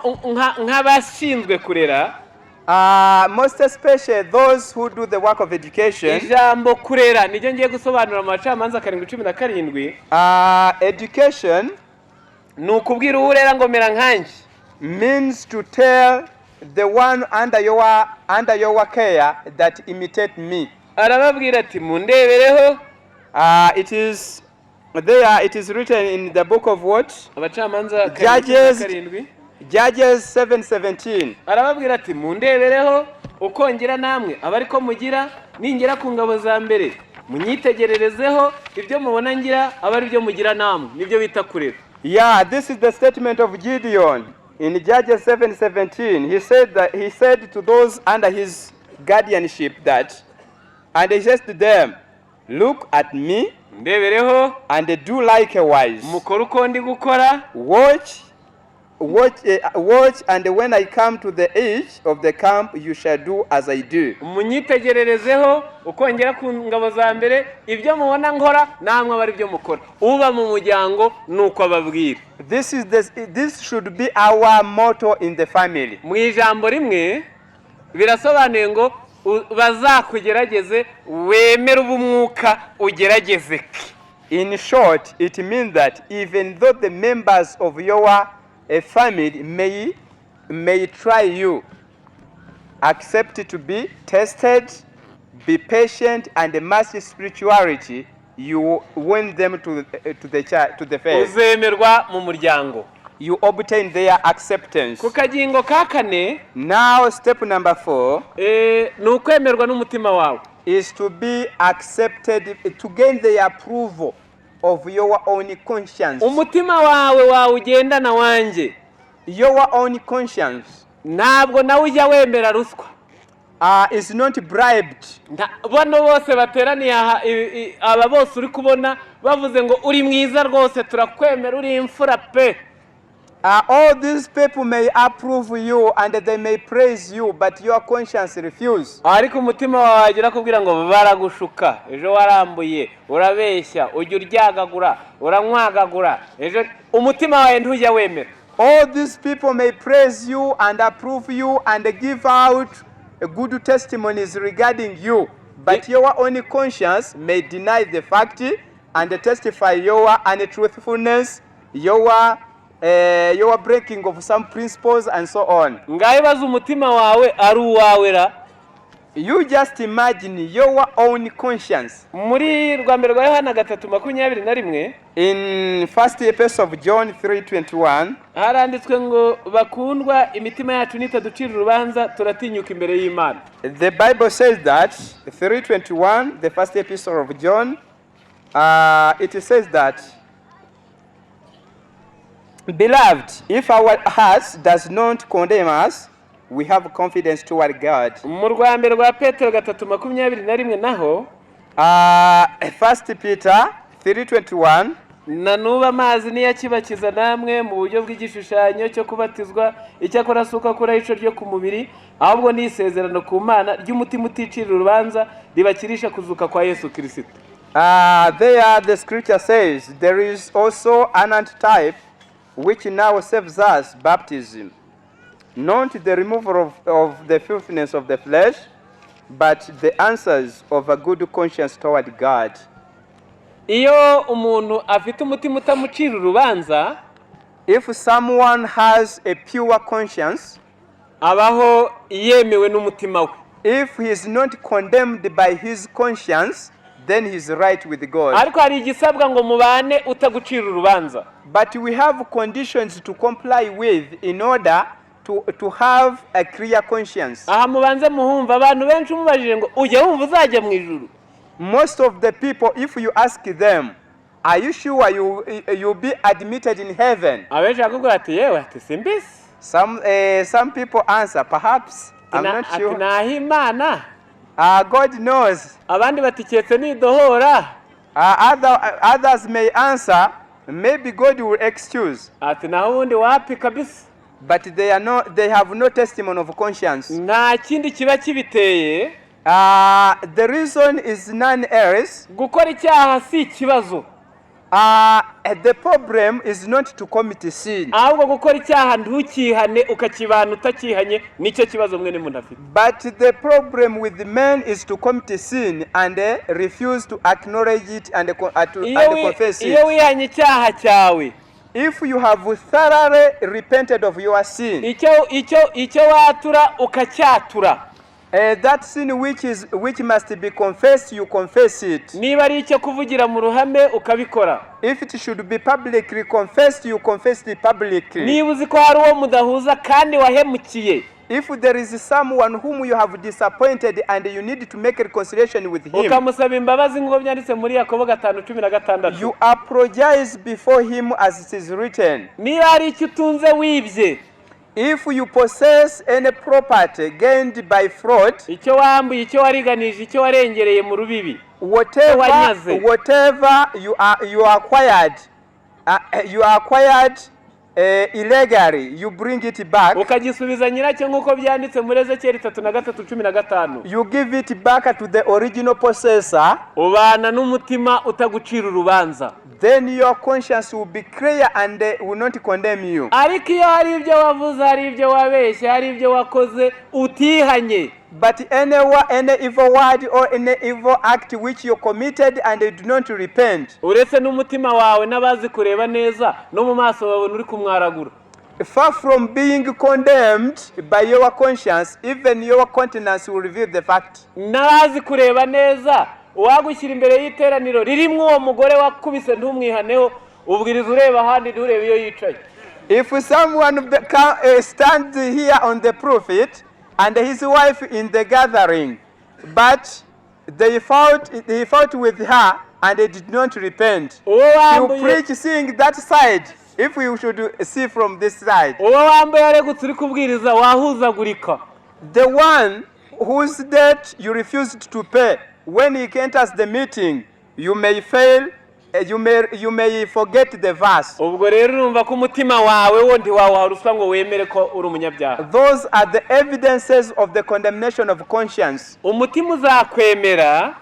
Speaker 2: nk'abashinzwe kurera.
Speaker 3: Most especially those who do the work of education.
Speaker 2: Ijambo kurera niryo ngiye gusobanura mu Bacamanza 7:17.
Speaker 3: Education
Speaker 2: Ni ukubwira uwo urera ngo mera nkanjye.
Speaker 3: Means to tell the one under your care that imitate me.
Speaker 2: Arababwira ati mundebereho.
Speaker 3: It is there. It is written in the book of what?
Speaker 2: Abacamanza 7:17
Speaker 3: Judges.
Speaker 2: Karindwi.
Speaker 3: Judges 7:17.
Speaker 2: Arababwira ati mundebereho uko ngira namwe abe ariko mugira ningera ku ngabo za mbere munyitegererezeho ibyo mubona ngira abe ari byo mugira namwe nibyo bita kurera.
Speaker 3: Yeah, this is the statement of Gideon in Judges 7:17. He said to those under his guardianship that, and he says to them, "Look at me
Speaker 2: Ndebereho
Speaker 3: and do likewise.
Speaker 2: Mukore uko ndi gukora.
Speaker 3: Watch, watch, watch, and when I come to the edge of the camp, you shall do as I do."
Speaker 2: Munyitegererezeho uko ngera ku ngabo za mbere ibyo mubona nkora namwe abe ari byo mukora uba mu muryango ni uko ababwira.
Speaker 3: This should be our motto in the family.
Speaker 2: Mu ijambo rimwe birasobanuye ngo bazakugerageze wemere ubumwuka ugerageze.
Speaker 3: In short, it means that even though the members of your family may try you, accept to be tested, be patient, and master spirituality, you win them to the faith.
Speaker 2: Uzemerwa mu muryango.
Speaker 3: You obtain their acceptance.
Speaker 2: Ku kagingo ka kane.
Speaker 3: Now, step number 4
Speaker 2: ni ukwemerwa n'umutima wawe.
Speaker 3: Is to be accepted, to gain the approval of your own conscience.
Speaker 2: Umutima wawe wawugendana wanjye.
Speaker 3: Your own conscience
Speaker 2: Ntabwo nawe ujya wemera ruswa.
Speaker 3: Is not bribed.
Speaker 2: Bano bose bateraniye aha aba bose uri kubona bavuze ngo uri mwiza rwose turakwemera uri imfura pe.
Speaker 3: All these people may approve you and they may praise you, but your conscience refuse.
Speaker 2: Ariko umutima wawe wagira kubwira ngo baragushuka ejo warambuye urabeshya ujya uryagagura uranywagagura ejo umutima wawe ntujya wemera.
Speaker 3: All these people may praise you and approve you and give out good testimonies regarding you, but your own conscience may deny the fact and testify your untruthfulness, your breaking of some principles, and so on.
Speaker 2: Ngaho ibaze umutima wawe ari uwawe ra.
Speaker 3: You just imagine your own conscience.
Speaker 2: Muri rwa mbere rwa Yohana 3:21.
Speaker 3: In First Epistle of John 3:21,
Speaker 2: Haranditswe ngo bakundwa imitima yacu nitaducira urubanza turatinyuka imbere y'Imana.
Speaker 3: The Bible says that 3:21, the first epistle of John, it says that, "Beloved, if our hearts does not condemn us, we have confidence toward God."
Speaker 2: Mu rwa mbere rwa Petero 3:21 naho.
Speaker 3: First Peter 3:21,
Speaker 2: Na n'ubu amazi niyakibakiza namwe mu buryo bw'igishushanyo cyo kubatizwa icyakora si uko akuraho ico ryo ku mubiri ahubwo ni isezerano ku Mana ry'umutima uticira urubanza ribakirisha kuzuka kwa Yesu Kirisito.
Speaker 3: There the scripture says there is also an antitype which now saves us, baptism. Not the removal of the filthiness of the flesh, but the answers of a good conscience toward God.
Speaker 2: Iyo umuntu afite umutima utamucira urubanza,
Speaker 3: If someone has a pure conscience,
Speaker 2: abaho yemewe n'umutima we.
Speaker 3: If he is not condemned by his conscience, then he is right with God.
Speaker 2: Ariko hari igisabwa ngo mubane utagucira urubanza.
Speaker 3: But we have conditions to comply with in order to have a clear conscience.
Speaker 2: Aha mubanze muhumva abantu benshi umubajije ngo ujya wumva uzajya mu ijuru.
Speaker 3: Most of the people, if you ask them, "Are you sure you'll be admitted in heaven?"
Speaker 2: Abenshi bakubwira ati yewe ati simbizi.
Speaker 3: Some people answer, "Perhaps, I'm not
Speaker 2: Ati
Speaker 3: sure."
Speaker 2: naho Imana.
Speaker 3: God knows.
Speaker 2: Abandi bati keretse nidohora.
Speaker 3: Others may answer, "Maybe God will excuse."
Speaker 2: Ati naho ubundi wapi kabisa.
Speaker 3: But they have no testimony of conscience.
Speaker 2: Nta kindi kiba kibiteye.
Speaker 3: The reason is none else.
Speaker 2: Gukora icyaha si ikibazo.
Speaker 3: The problem is not to commit sin,
Speaker 2: ahubwo gukora icyaha ntukihane, ukakibana utakihanye, nicyo kibazo mwene muntu afite.
Speaker 3: But the problem with the man is to commit sin and refuse to acknowledge it
Speaker 2: Iyo
Speaker 3: and confess
Speaker 2: iyo
Speaker 3: it.
Speaker 2: wihanye icyaha cyawe,
Speaker 3: If you have thoroughly repented of your sin,
Speaker 2: icyo watura ukacyatura,
Speaker 3: that sin which must be confessed, you confess it.
Speaker 2: Niba ari icyo kuvugira mu ruhame ukabikora,
Speaker 3: If it should be publicly confessed, you confess it publicly.
Speaker 2: Niba uzi ko hari uwo mudahuza kandi wahemukiye,
Speaker 3: If there is someone whom you have disappointed and you need to make reconciliation with him,
Speaker 2: ukamusaba imbabazi nk'uko byanditse muri Yakobo 5:16,
Speaker 3: you apologize before him as it is written.
Speaker 2: Niba hari icyo utunze wibye,
Speaker 3: If you possess any property gained by fraud,
Speaker 2: icyo wambuye, icyo wariganije, icyo warengereye mu rubibi, wanyaze.
Speaker 3: Whatever you acquired illegally, you bring it back.
Speaker 2: Ukagisubiza nyiracyo nk'uko byanditse muri Ezekiyeli 33:15,
Speaker 3: You give it back to the original possessor.
Speaker 2: Ubana n'umutima utagucira urubanza.
Speaker 3: Then your conscience will be clear and will not condemn you.
Speaker 2: Ariko iyo hari ibyo wavuze, hari ibyo wabeshye, hari ibyo wakoze utihanye,
Speaker 3: But any evil word or any evil act which you committed and you do not repent,
Speaker 2: uretse n'umutima wawe n'abazi kureba neza no mu maso babona uri kumwaragura.
Speaker 3: Far from being condemned by your conscience, even your countenance will reveal the fact.
Speaker 2: N'abazi kureba neza, uwagushyira imbere y'iteraniro ririmo uwo mugore wakubise ntumwihaneho, ubwiriza ureba ahandi, nturebe iyo yicaye.
Speaker 3: If someone stands here on the pulpit and his wife in the gathering, but he fought with her and they did not repent,
Speaker 2: Uwo
Speaker 3: you
Speaker 2: wambuye
Speaker 3: preach seeing that side. If you should see from this side,
Speaker 2: uwo wambaye aregutse uri kubwiriza wahuzagurika.
Speaker 3: The one whose debt you refused to pay, when he enters the meeting, you may fail, you may forget the verse.
Speaker 2: Ubwo rero urumva ko umutima wawe wo ntiwawuha ruswa ngo wemere ko uri umunyabyaha.
Speaker 3: Those are the evidences of the condemnation of conscience.
Speaker 2: Umutima uzakwemera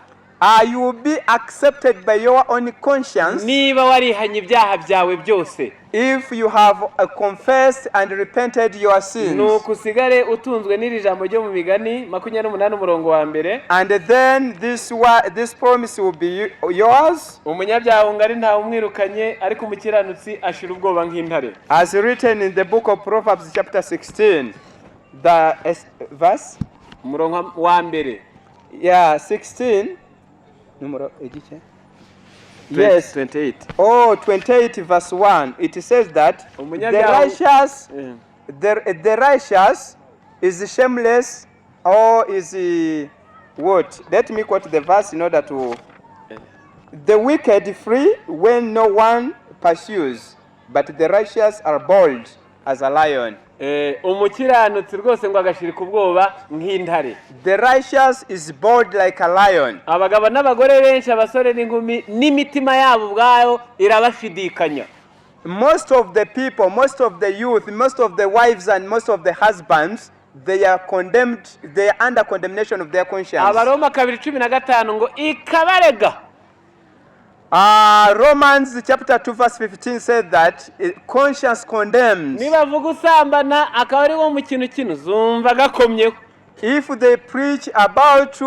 Speaker 3: You will be accepted by your own conscience
Speaker 2: niba warihanye ibyaha byawe byose,
Speaker 3: if you have confessed and repented your sins.
Speaker 2: Nuko usigare utunzwe n'iri jambo ryo mu Migani 28 umurongo wa mbere.
Speaker 3: And then this promise will be yours,
Speaker 2: Umunyabyaha ngari ntawe umwirukanye, ariko umukiranutsi ashira ubwoba nk'intare.
Speaker 3: As written in the book of Proverbs, chapter 16, the verse.
Speaker 2: Umurongo wa mbere.
Speaker 3: Yeah, 16. Numero igice? Yes.
Speaker 2: 28.
Speaker 3: Oh, 28 verse 1. It says that the
Speaker 2: Umunyabyaha-
Speaker 3: righteous the righteous is shameless or is what? Let me quote the verse in order to. The wicked flee when no one pursues, but the righteous are bold as a lion.
Speaker 2: Umukiranutsi rwose ngo agashirika ubwoba nk'intare.
Speaker 3: The righteous is bold like a lion.
Speaker 2: Abagabo n'abagore benshi, abasore n'inkumi, n'imitima yabo ubwayo irabashidikanya.
Speaker 3: Most of the people, most of the youth, most of the wives, and most of the husbands, they are condemned, they are under condemnation of their conscience.
Speaker 2: Abaroma 2:15 ngo ikabarega.
Speaker 3: Romans chapter 2 verse 15 said that conscience condemns.
Speaker 2: Nibavuga usambana akaba ari wo mu kintu kino zumva gakomyeho.
Speaker 3: If they preach about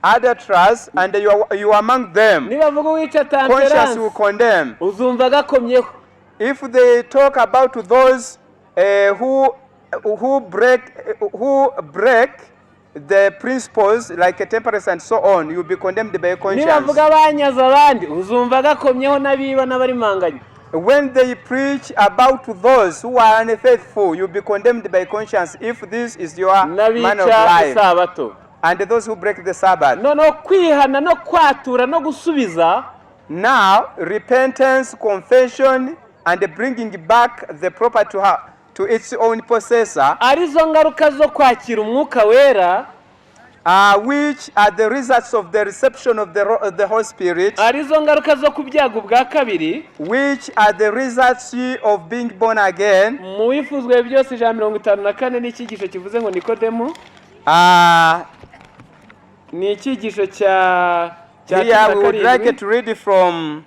Speaker 3: adulterers and you are among them,
Speaker 2: Nibavuga uwica
Speaker 3: conscience will
Speaker 2: temperance
Speaker 3: condemn.
Speaker 2: Uzumva gakomyeho.
Speaker 3: If they talk about those who break the principles like temperance and so on, you'll be condemned by your conscience.
Speaker 2: Nibavuga abanyaza abandi uzumva gakomyeho n'abiba n'abarimanganya.
Speaker 3: When they preach about those who are unfaithful, you'll be condemned by conscience if this is your manner of
Speaker 2: N'abica
Speaker 3: life.
Speaker 2: isabato.
Speaker 3: And those who break the Sabbath.
Speaker 2: Noneho kwihana no kwatura no gusubiza,
Speaker 3: Now, repentance, confession, and bringing back the property to its own possessor,
Speaker 2: arizo ngaruka zo kwakira Umwuka Wera,
Speaker 3: which are the results of the reception of the Holy Spirit,
Speaker 2: arizo ngaruka zo kubyaga ubwa kabiri,
Speaker 3: which are the results of being born again.
Speaker 2: Mu Wifuzwe Byose 154 n'icyigisho kivuze ngo Nikodemu, ni icyigisho cya
Speaker 3: Here
Speaker 2: cumi na
Speaker 3: we would like
Speaker 2: karindwi.
Speaker 3: To read from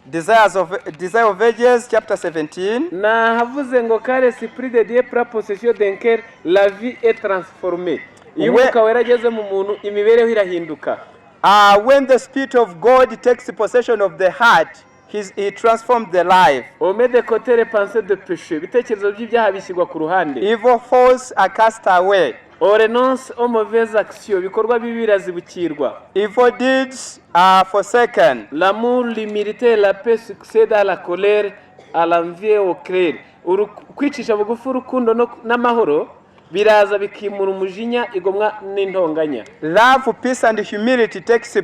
Speaker 3: Desire of Ages, chapter 17.
Speaker 2: Nahavuze ngo "Quand l'Esprit de Dieu prend possession d'un cœur, la vie est transformée." Iyo Umwuka Wera ageze mu muntu, imibereho irahinduka.
Speaker 3: When the Spirit of God takes possession of the heart, he transforms the life.
Speaker 2: On met de côté les pensées de péché, ibitekerezo by'ibyaha bishyirwa ku ruhande.
Speaker 3: Evil thoughts are cast away.
Speaker 2: On renonce aux mauvaises actions, ibikorwa bibi birazibukirwa.
Speaker 3: Evil deeds are forsaken.
Speaker 2: L'amour, l'humilité et la paix succèdent à la colère, à l'envie et au querelle. Kwicisha bugufi, urukundo n'amahoro biraza bikimura umujinya, igomwa n'intonganya.
Speaker 3: Love, peace, and humility takes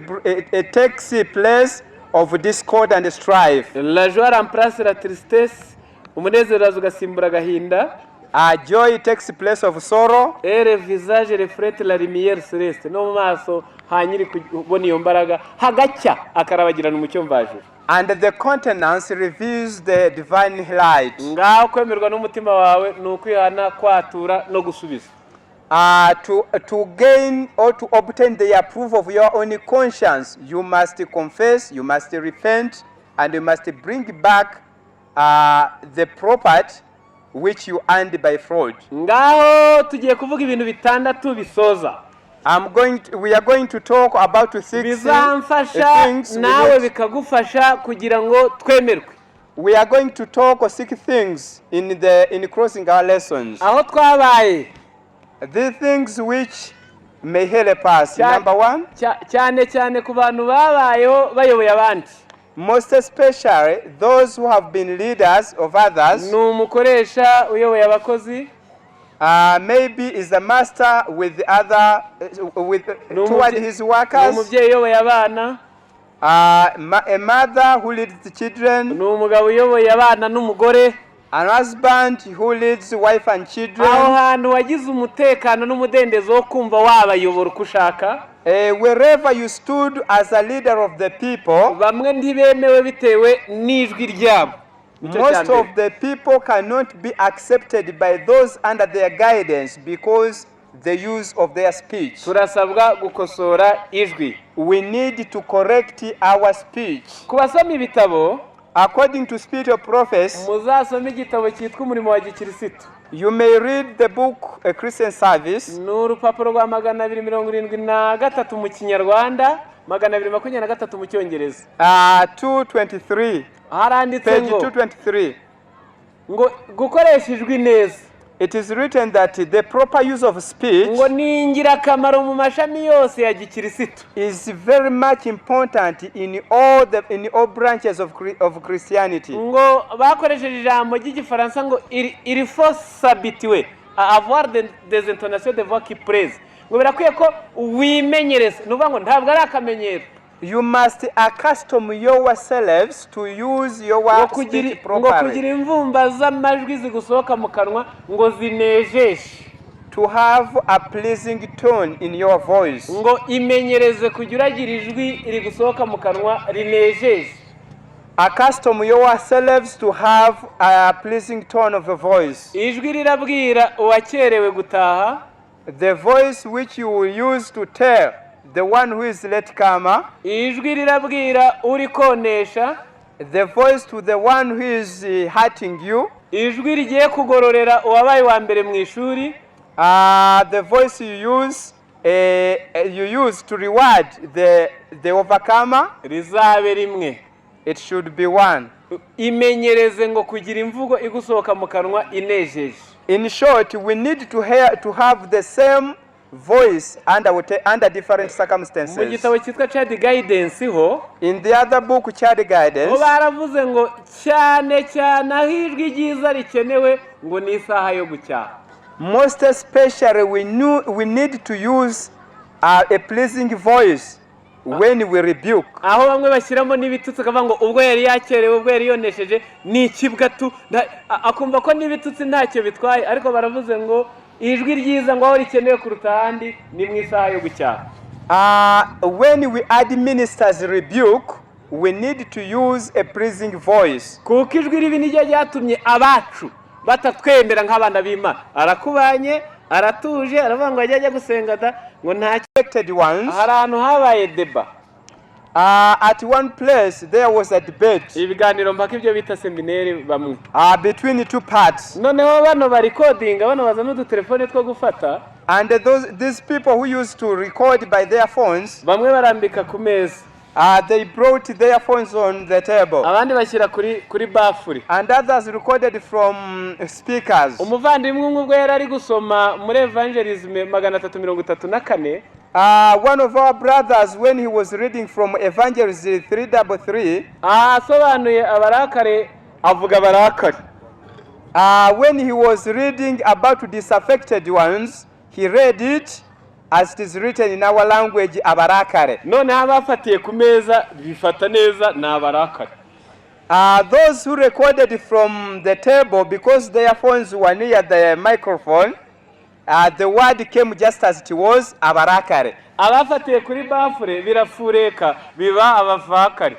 Speaker 3: place of discord and strife.
Speaker 2: La joie remplace la tristesse, umunezero uraza ugasimbura agahinda.
Speaker 3: Joy takes place of sorrow.
Speaker 2: Et le visage reflète la lumière céleste, no mu maso ha nyiri kubona iyo mbaraga hagacya, akarabagirana umucyo mvajuru.
Speaker 3: And the countenance reveals the divine light.
Speaker 2: Ngaho kwemerwa n'umutima wawe ni ukwihana, kwatura no gusubiza.
Speaker 3: To gain or to obtain the approval of your own conscience, you must confess, you must repent, and you must bring back the property which you earned by fraud.
Speaker 2: Ngaho tugiye kuvuga ibintu bitandatu bisoza.
Speaker 3: We are going to talk about six
Speaker 2: Bizamfasha
Speaker 3: things.
Speaker 2: nawe bikagufasha kugira ngo twemerwe.
Speaker 3: We are going to talk six things in crossing our lessons.
Speaker 2: Aho twabaye
Speaker 3: The things which may help us. Number one,
Speaker 2: cyane cyane ku bantu babayeho bayoboye abandi.
Speaker 3: Most especially those who have been leaders of others.
Speaker 2: Ni umukoresha uyoboye abakozi.
Speaker 3: Maybe is the master with the other with
Speaker 2: Ni
Speaker 3: toward his
Speaker 2: ni
Speaker 3: workers.
Speaker 2: umubyeyi uyoboye abana.
Speaker 3: A mother who leads the children.
Speaker 2: Ni umugabo uyoboye abana n'umugore.
Speaker 3: An husband who leads wife and children.
Speaker 2: Aho hantu wagize umutekano n'umudendezo wo kumva wabayobora uko ushaka,
Speaker 3: Wherever you stood as a leader of the people,
Speaker 2: bamwe ntibemewe bitewe n'ijwi ryabo. Nicyo cya
Speaker 3: most
Speaker 2: mbere.
Speaker 3: Of the people cannot be accepted by those under their guidance because the use of their speech.
Speaker 2: Turasabwa gukosora ijwi.
Speaker 3: We need to correct our speech.
Speaker 2: Ku basoma ibitabo,
Speaker 3: According to Spirit of Prophecy,
Speaker 2: muzasome igitabo cyitwa Umurimo wa Gikirisitu.
Speaker 3: You may read the book A Christian Service,
Speaker 2: Ni urupapuro rwa 273 mu Kinyarwanda, 223 mu Cyongereza.
Speaker 3: 223,
Speaker 2: Haranditse
Speaker 3: page
Speaker 2: ngo
Speaker 3: 223.
Speaker 2: ngo gukoresha ijwi neza
Speaker 3: It is written that the proper use of speech
Speaker 2: ngo ni ingirakamaro mu mashami yose ya gikirisitu.
Speaker 3: Is very much important in all branches of Christianity.
Speaker 2: Ngo bakoresheje ijambo ry'Igifaransa ngo il faut s'habituer à avoir des intonations de voix qui plaisent. Ngo birakwiye ko wimenyereza, ni ukuvuga ngo ntabwo ari akamenyero.
Speaker 3: You must accustom yourselves to use your
Speaker 2: Ngo kugira
Speaker 3: speech
Speaker 2: ngo kugira
Speaker 3: properly.
Speaker 2: Imvumba z'amajwi zigusohoka mu kanwa ngo zinejeshe.
Speaker 3: To have a pleasing tone in your voice.
Speaker 2: Ngo imenyereze kujya uragira ijwi rigusohoka mu kanwa rinejeje.
Speaker 3: Accustom yourselves to have a pleasing tone of a voice.
Speaker 2: Ijwi rirabwira uwakerewe gutaha.
Speaker 3: The voice which you will use to tell the one who is late comer,
Speaker 2: Ijwi rirabwira uri konesha.
Speaker 3: The voice to the one who is hurting you,
Speaker 2: Ijwi rigiye kugororera uwabaye uwa mbere mu ishuri.
Speaker 3: The voice you use to reward the overcomer,
Speaker 2: Rizabe rimwe.
Speaker 3: It should be one.
Speaker 2: Imenyereze ngo kugira imvugo igusohoka mu kanwa inejeje.
Speaker 3: In short, we need to have the same voice under different
Speaker 2: Mu
Speaker 3: circumstances.
Speaker 2: gitabo cyitwa Child Guidance ho,
Speaker 3: In the other book, Child Guidance,
Speaker 2: bo baravuze ngo cyane cyane aho ijwi ryiza rikenewe ngo ni isaha yo gucyaha.
Speaker 3: Most especially we need to use a pleasing voice when we rebuke.
Speaker 2: Aho bamwe bashyiramo n'ibitutsi, akavuga ngo ubwo yari yakerewe, ubwo yari yonesheje, ni ikibwa tu akumva ko n'ibitutsi ntacyo bitwaye. Ariko baravuze ngo ijwi ryiza ngo aho rikenewe kuruta ahandi ni mu isaha yo gucyaha.
Speaker 3: When we administer rebuke, we need to use a pleasing voice.
Speaker 2: Kuko ijwi ribi niryo ryatumye abacu batatwemera nk'abana b'Imana. Arakubanye, aratuje, aravuga ngo ajye ajya gusenga da ngo ntacyo.
Speaker 3: Affected ones.
Speaker 2: Hari ahantu habaye débat.
Speaker 3: At one place, there was a debate
Speaker 2: Ibiganiro mpaka, ibyo bita semineri bamwe.
Speaker 3: Between the two parts.
Speaker 2: Noneho bano barecordinga, bano bazana udutelefone two gufata,
Speaker 3: And these people who used to record by their phones,
Speaker 2: bamwe barambika ku meza,
Speaker 3: they brought their phones on the table.
Speaker 2: Abandi bashyira kuri baffle.
Speaker 3: And others recorded from speakers.
Speaker 2: Umuvandimwe umwe ubwo yari ari gusoma muri Evangelism 334,
Speaker 3: One of our brothers, when he was reading from Evangelism 333,
Speaker 2: asobanuye abarakare, avuga abarakare.
Speaker 3: When he was reading about disaffected ones, he read it as it is written in our language, abarakare.
Speaker 2: Noneho abafatiye ku meza bifata neza ni abarakare.
Speaker 3: Those who recorded from the table, because their phones were near the microphone, the word came just as it was, abarakare.
Speaker 2: Abafatiye kuri baffle birafureka biba abavakare.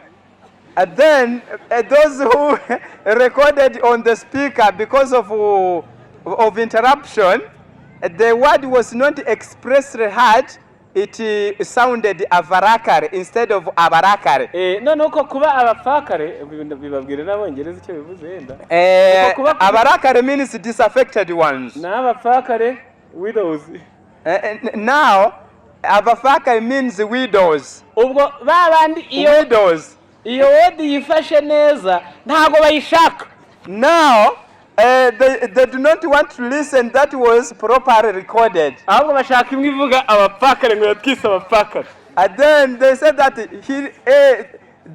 Speaker 3: And then those who recorded on the speaker, because of interruption, the word was not expressly heard, it sounded avarakare instead of abarakare.
Speaker 2: Eh, noneho ko kuba abapfakare bibabwire n'Abongereza icyo bivuze yenda.
Speaker 3: Abarakare means disaffected ones.
Speaker 2: Naho abapfakare, widows.
Speaker 3: Now, abafakare means widows.
Speaker 2: Ubwo ba bandi iyo
Speaker 3: Widows.
Speaker 2: Iyo word yifashe neza ntabwo bayishaka.
Speaker 3: Now, they do not want to listen that was properly recorded.
Speaker 2: Ahubwo bashaka imwe ivuga abapfakare ngo yatwise abapfakare.
Speaker 3: And then they said that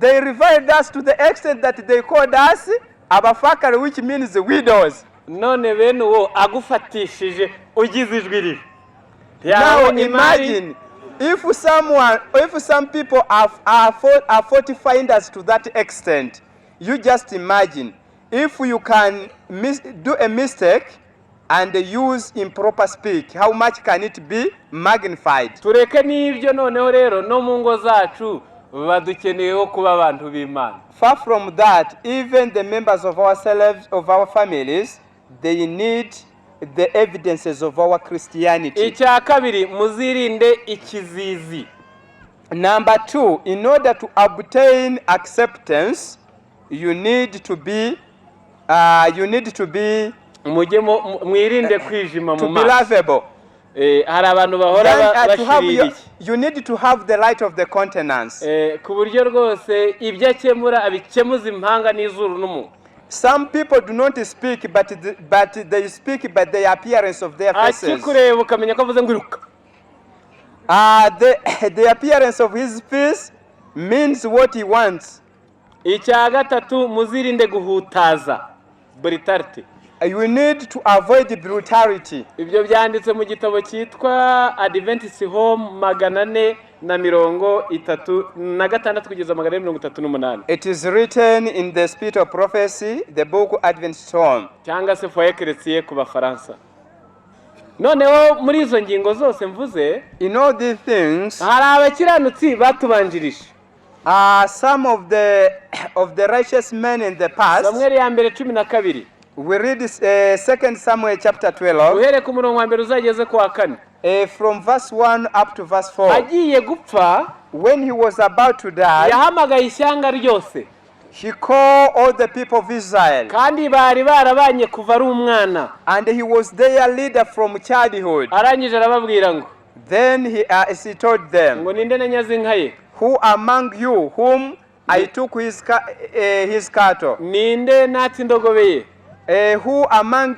Speaker 3: they reviled us to the extent that they called us abafakare, which means widows.
Speaker 2: None bene uwo agufatishije ugize ijwi ribi,
Speaker 3: Now
Speaker 2: ntiyabonye imari.
Speaker 3: Imagine if some people are fortifying us to that extent, you just imagine if you can do a mistake and use improper speech, how much can it be magnified?
Speaker 2: Tureke n'ibyo. Noneho rero no mu ngo zacu badukeneyeho kuba abantu b'Imana.
Speaker 3: Far from that, even the members of ourselves, of our families, they need the evidences of our Christianity.
Speaker 2: Icya kabiri, muzirinde ikizizi.
Speaker 3: Number two, in order to obtain acceptance, you need to be
Speaker 2: Mujye mwirinde kwijima
Speaker 3: to
Speaker 2: mu
Speaker 3: be
Speaker 2: maso.
Speaker 3: Lovable.
Speaker 2: Eh, hari abantu bahora
Speaker 3: Then, to have
Speaker 2: bashiririye,
Speaker 3: you need to have the light of the countenance.
Speaker 2: Eh, ku buryo rwose ibyo akemura abikemuza impanga n'izuru n'umuntu.
Speaker 3: Some people do not speak, but they speak by the appearance of their faces.
Speaker 2: Akikureba ukamenya ko avuze ngo iruka.
Speaker 3: The appearance of his face means what he wants.
Speaker 2: Icya gatatu, muzirinde guhutaza, brutality.
Speaker 3: You need to avoid brutality.
Speaker 2: Ibyo byanditse mu gitabo cyitwa Adventist Home 436 kugeza 438.
Speaker 3: It is written in the Spirit of Prophecy, the book Adventist Home.
Speaker 2: Cyangwa se Foyer Chrétien ku Bafaransa. Noneho muri izo ngingo zose mvuze,
Speaker 3: In all these things,
Speaker 2: hari abakiranutsi batubanjirije.
Speaker 3: Some of the righteous men in the past.
Speaker 2: Samweli ya mbere 12.
Speaker 3: We read 2 Samuel chapter 12,
Speaker 2: Uhereye ku murongo wa mbere uzageze ku wa kane.
Speaker 3: From verse 1 up to verse 4.
Speaker 2: Agiye gupfa,
Speaker 3: When he was about to die,
Speaker 2: yahamagaye ishyanga ryose,
Speaker 3: he called all the people of Israel,
Speaker 2: kandi bari barabanye kuva ari umwana.
Speaker 3: And he was their leader from childhood.
Speaker 2: Arangije arababwira ngo,
Speaker 3: Then he told them,
Speaker 2: ngo ninde nanyaze inka ye?
Speaker 3: "Who among you whom I took his cattle?
Speaker 2: Ninde natse indogobe ye?
Speaker 3: Who among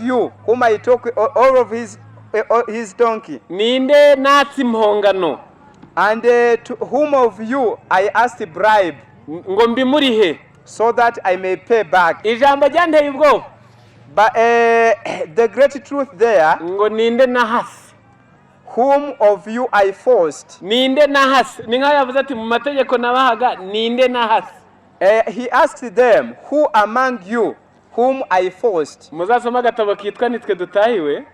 Speaker 3: you whom I took all of his donkey?
Speaker 2: Ninde natse impongano,
Speaker 3: And to whom of you I asked bribe
Speaker 2: ngo mbimurihe?"
Speaker 3: so that I may pay back?"
Speaker 2: Ijambo ryanteye ubwoba.
Speaker 3: But the great truth there,
Speaker 2: Ngo ninde nahase?
Speaker 3: "Whom of you I forced?"
Speaker 2: Ninde nahase? Ni nkaho yavuze ati mu mategeko nabahaga, ninde nahase?
Speaker 3: He asked them, "Who among you whom I forced?"
Speaker 2: Muzasoma agatabo kitwa Nitwe Dutahiwe.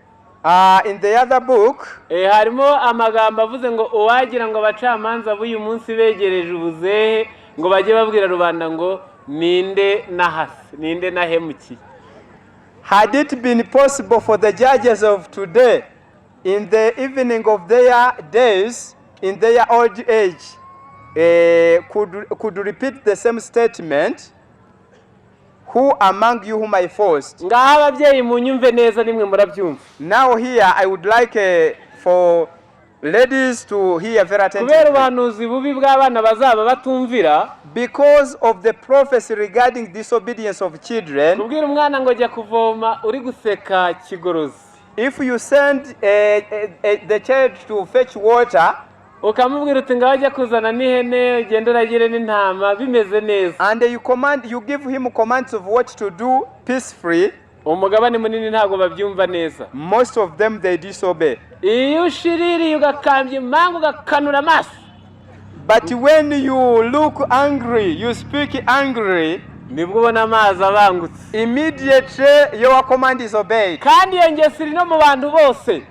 Speaker 3: In the other book,
Speaker 2: Eh, harimo amagambo avuze ngo uwagira ngo abacamanza b'uyu munsi begereje ubuzehe ngo bajye babwira rubanda ngo ninde nahase, ninde nahemukiye?
Speaker 3: Had it been possible for the judges of today, in the evening of their days, in their old age, could repeat the same statement, "Who among you whom I forced?"
Speaker 2: Ngaho ababyeyi munyumve neza, nimwe murabyumva.
Speaker 3: Now here I would like for ladies to hear very
Speaker 2: Kubera
Speaker 3: attentively.
Speaker 2: Ubuhanuzi bubi bw'abana bazaba batumvira,
Speaker 3: Because of the prophecy regarding disobedience of children,
Speaker 2: kubwira umwana ngo jya kuvoma uri guseka kigorozi,
Speaker 3: if you send the child to fetch water
Speaker 2: ukamubwira uti ngaho jya kuzana n'ihene ugende uragire n'intama bimeze neza,
Speaker 3: and you give him commands of what to do peacefully,
Speaker 2: umugabane munini ntabwo babyumva neza.
Speaker 3: Most of them, they disobey.
Speaker 2: Iyo ushiririye ugakambya impanga ugakanura amaso,
Speaker 3: But when you look angry, you speak angry,
Speaker 2: nibwo ubona amazi abangutse.
Speaker 3: Immediately your command is obeyed.
Speaker 2: Kandi iyo ngeso iri no mu bantu bose.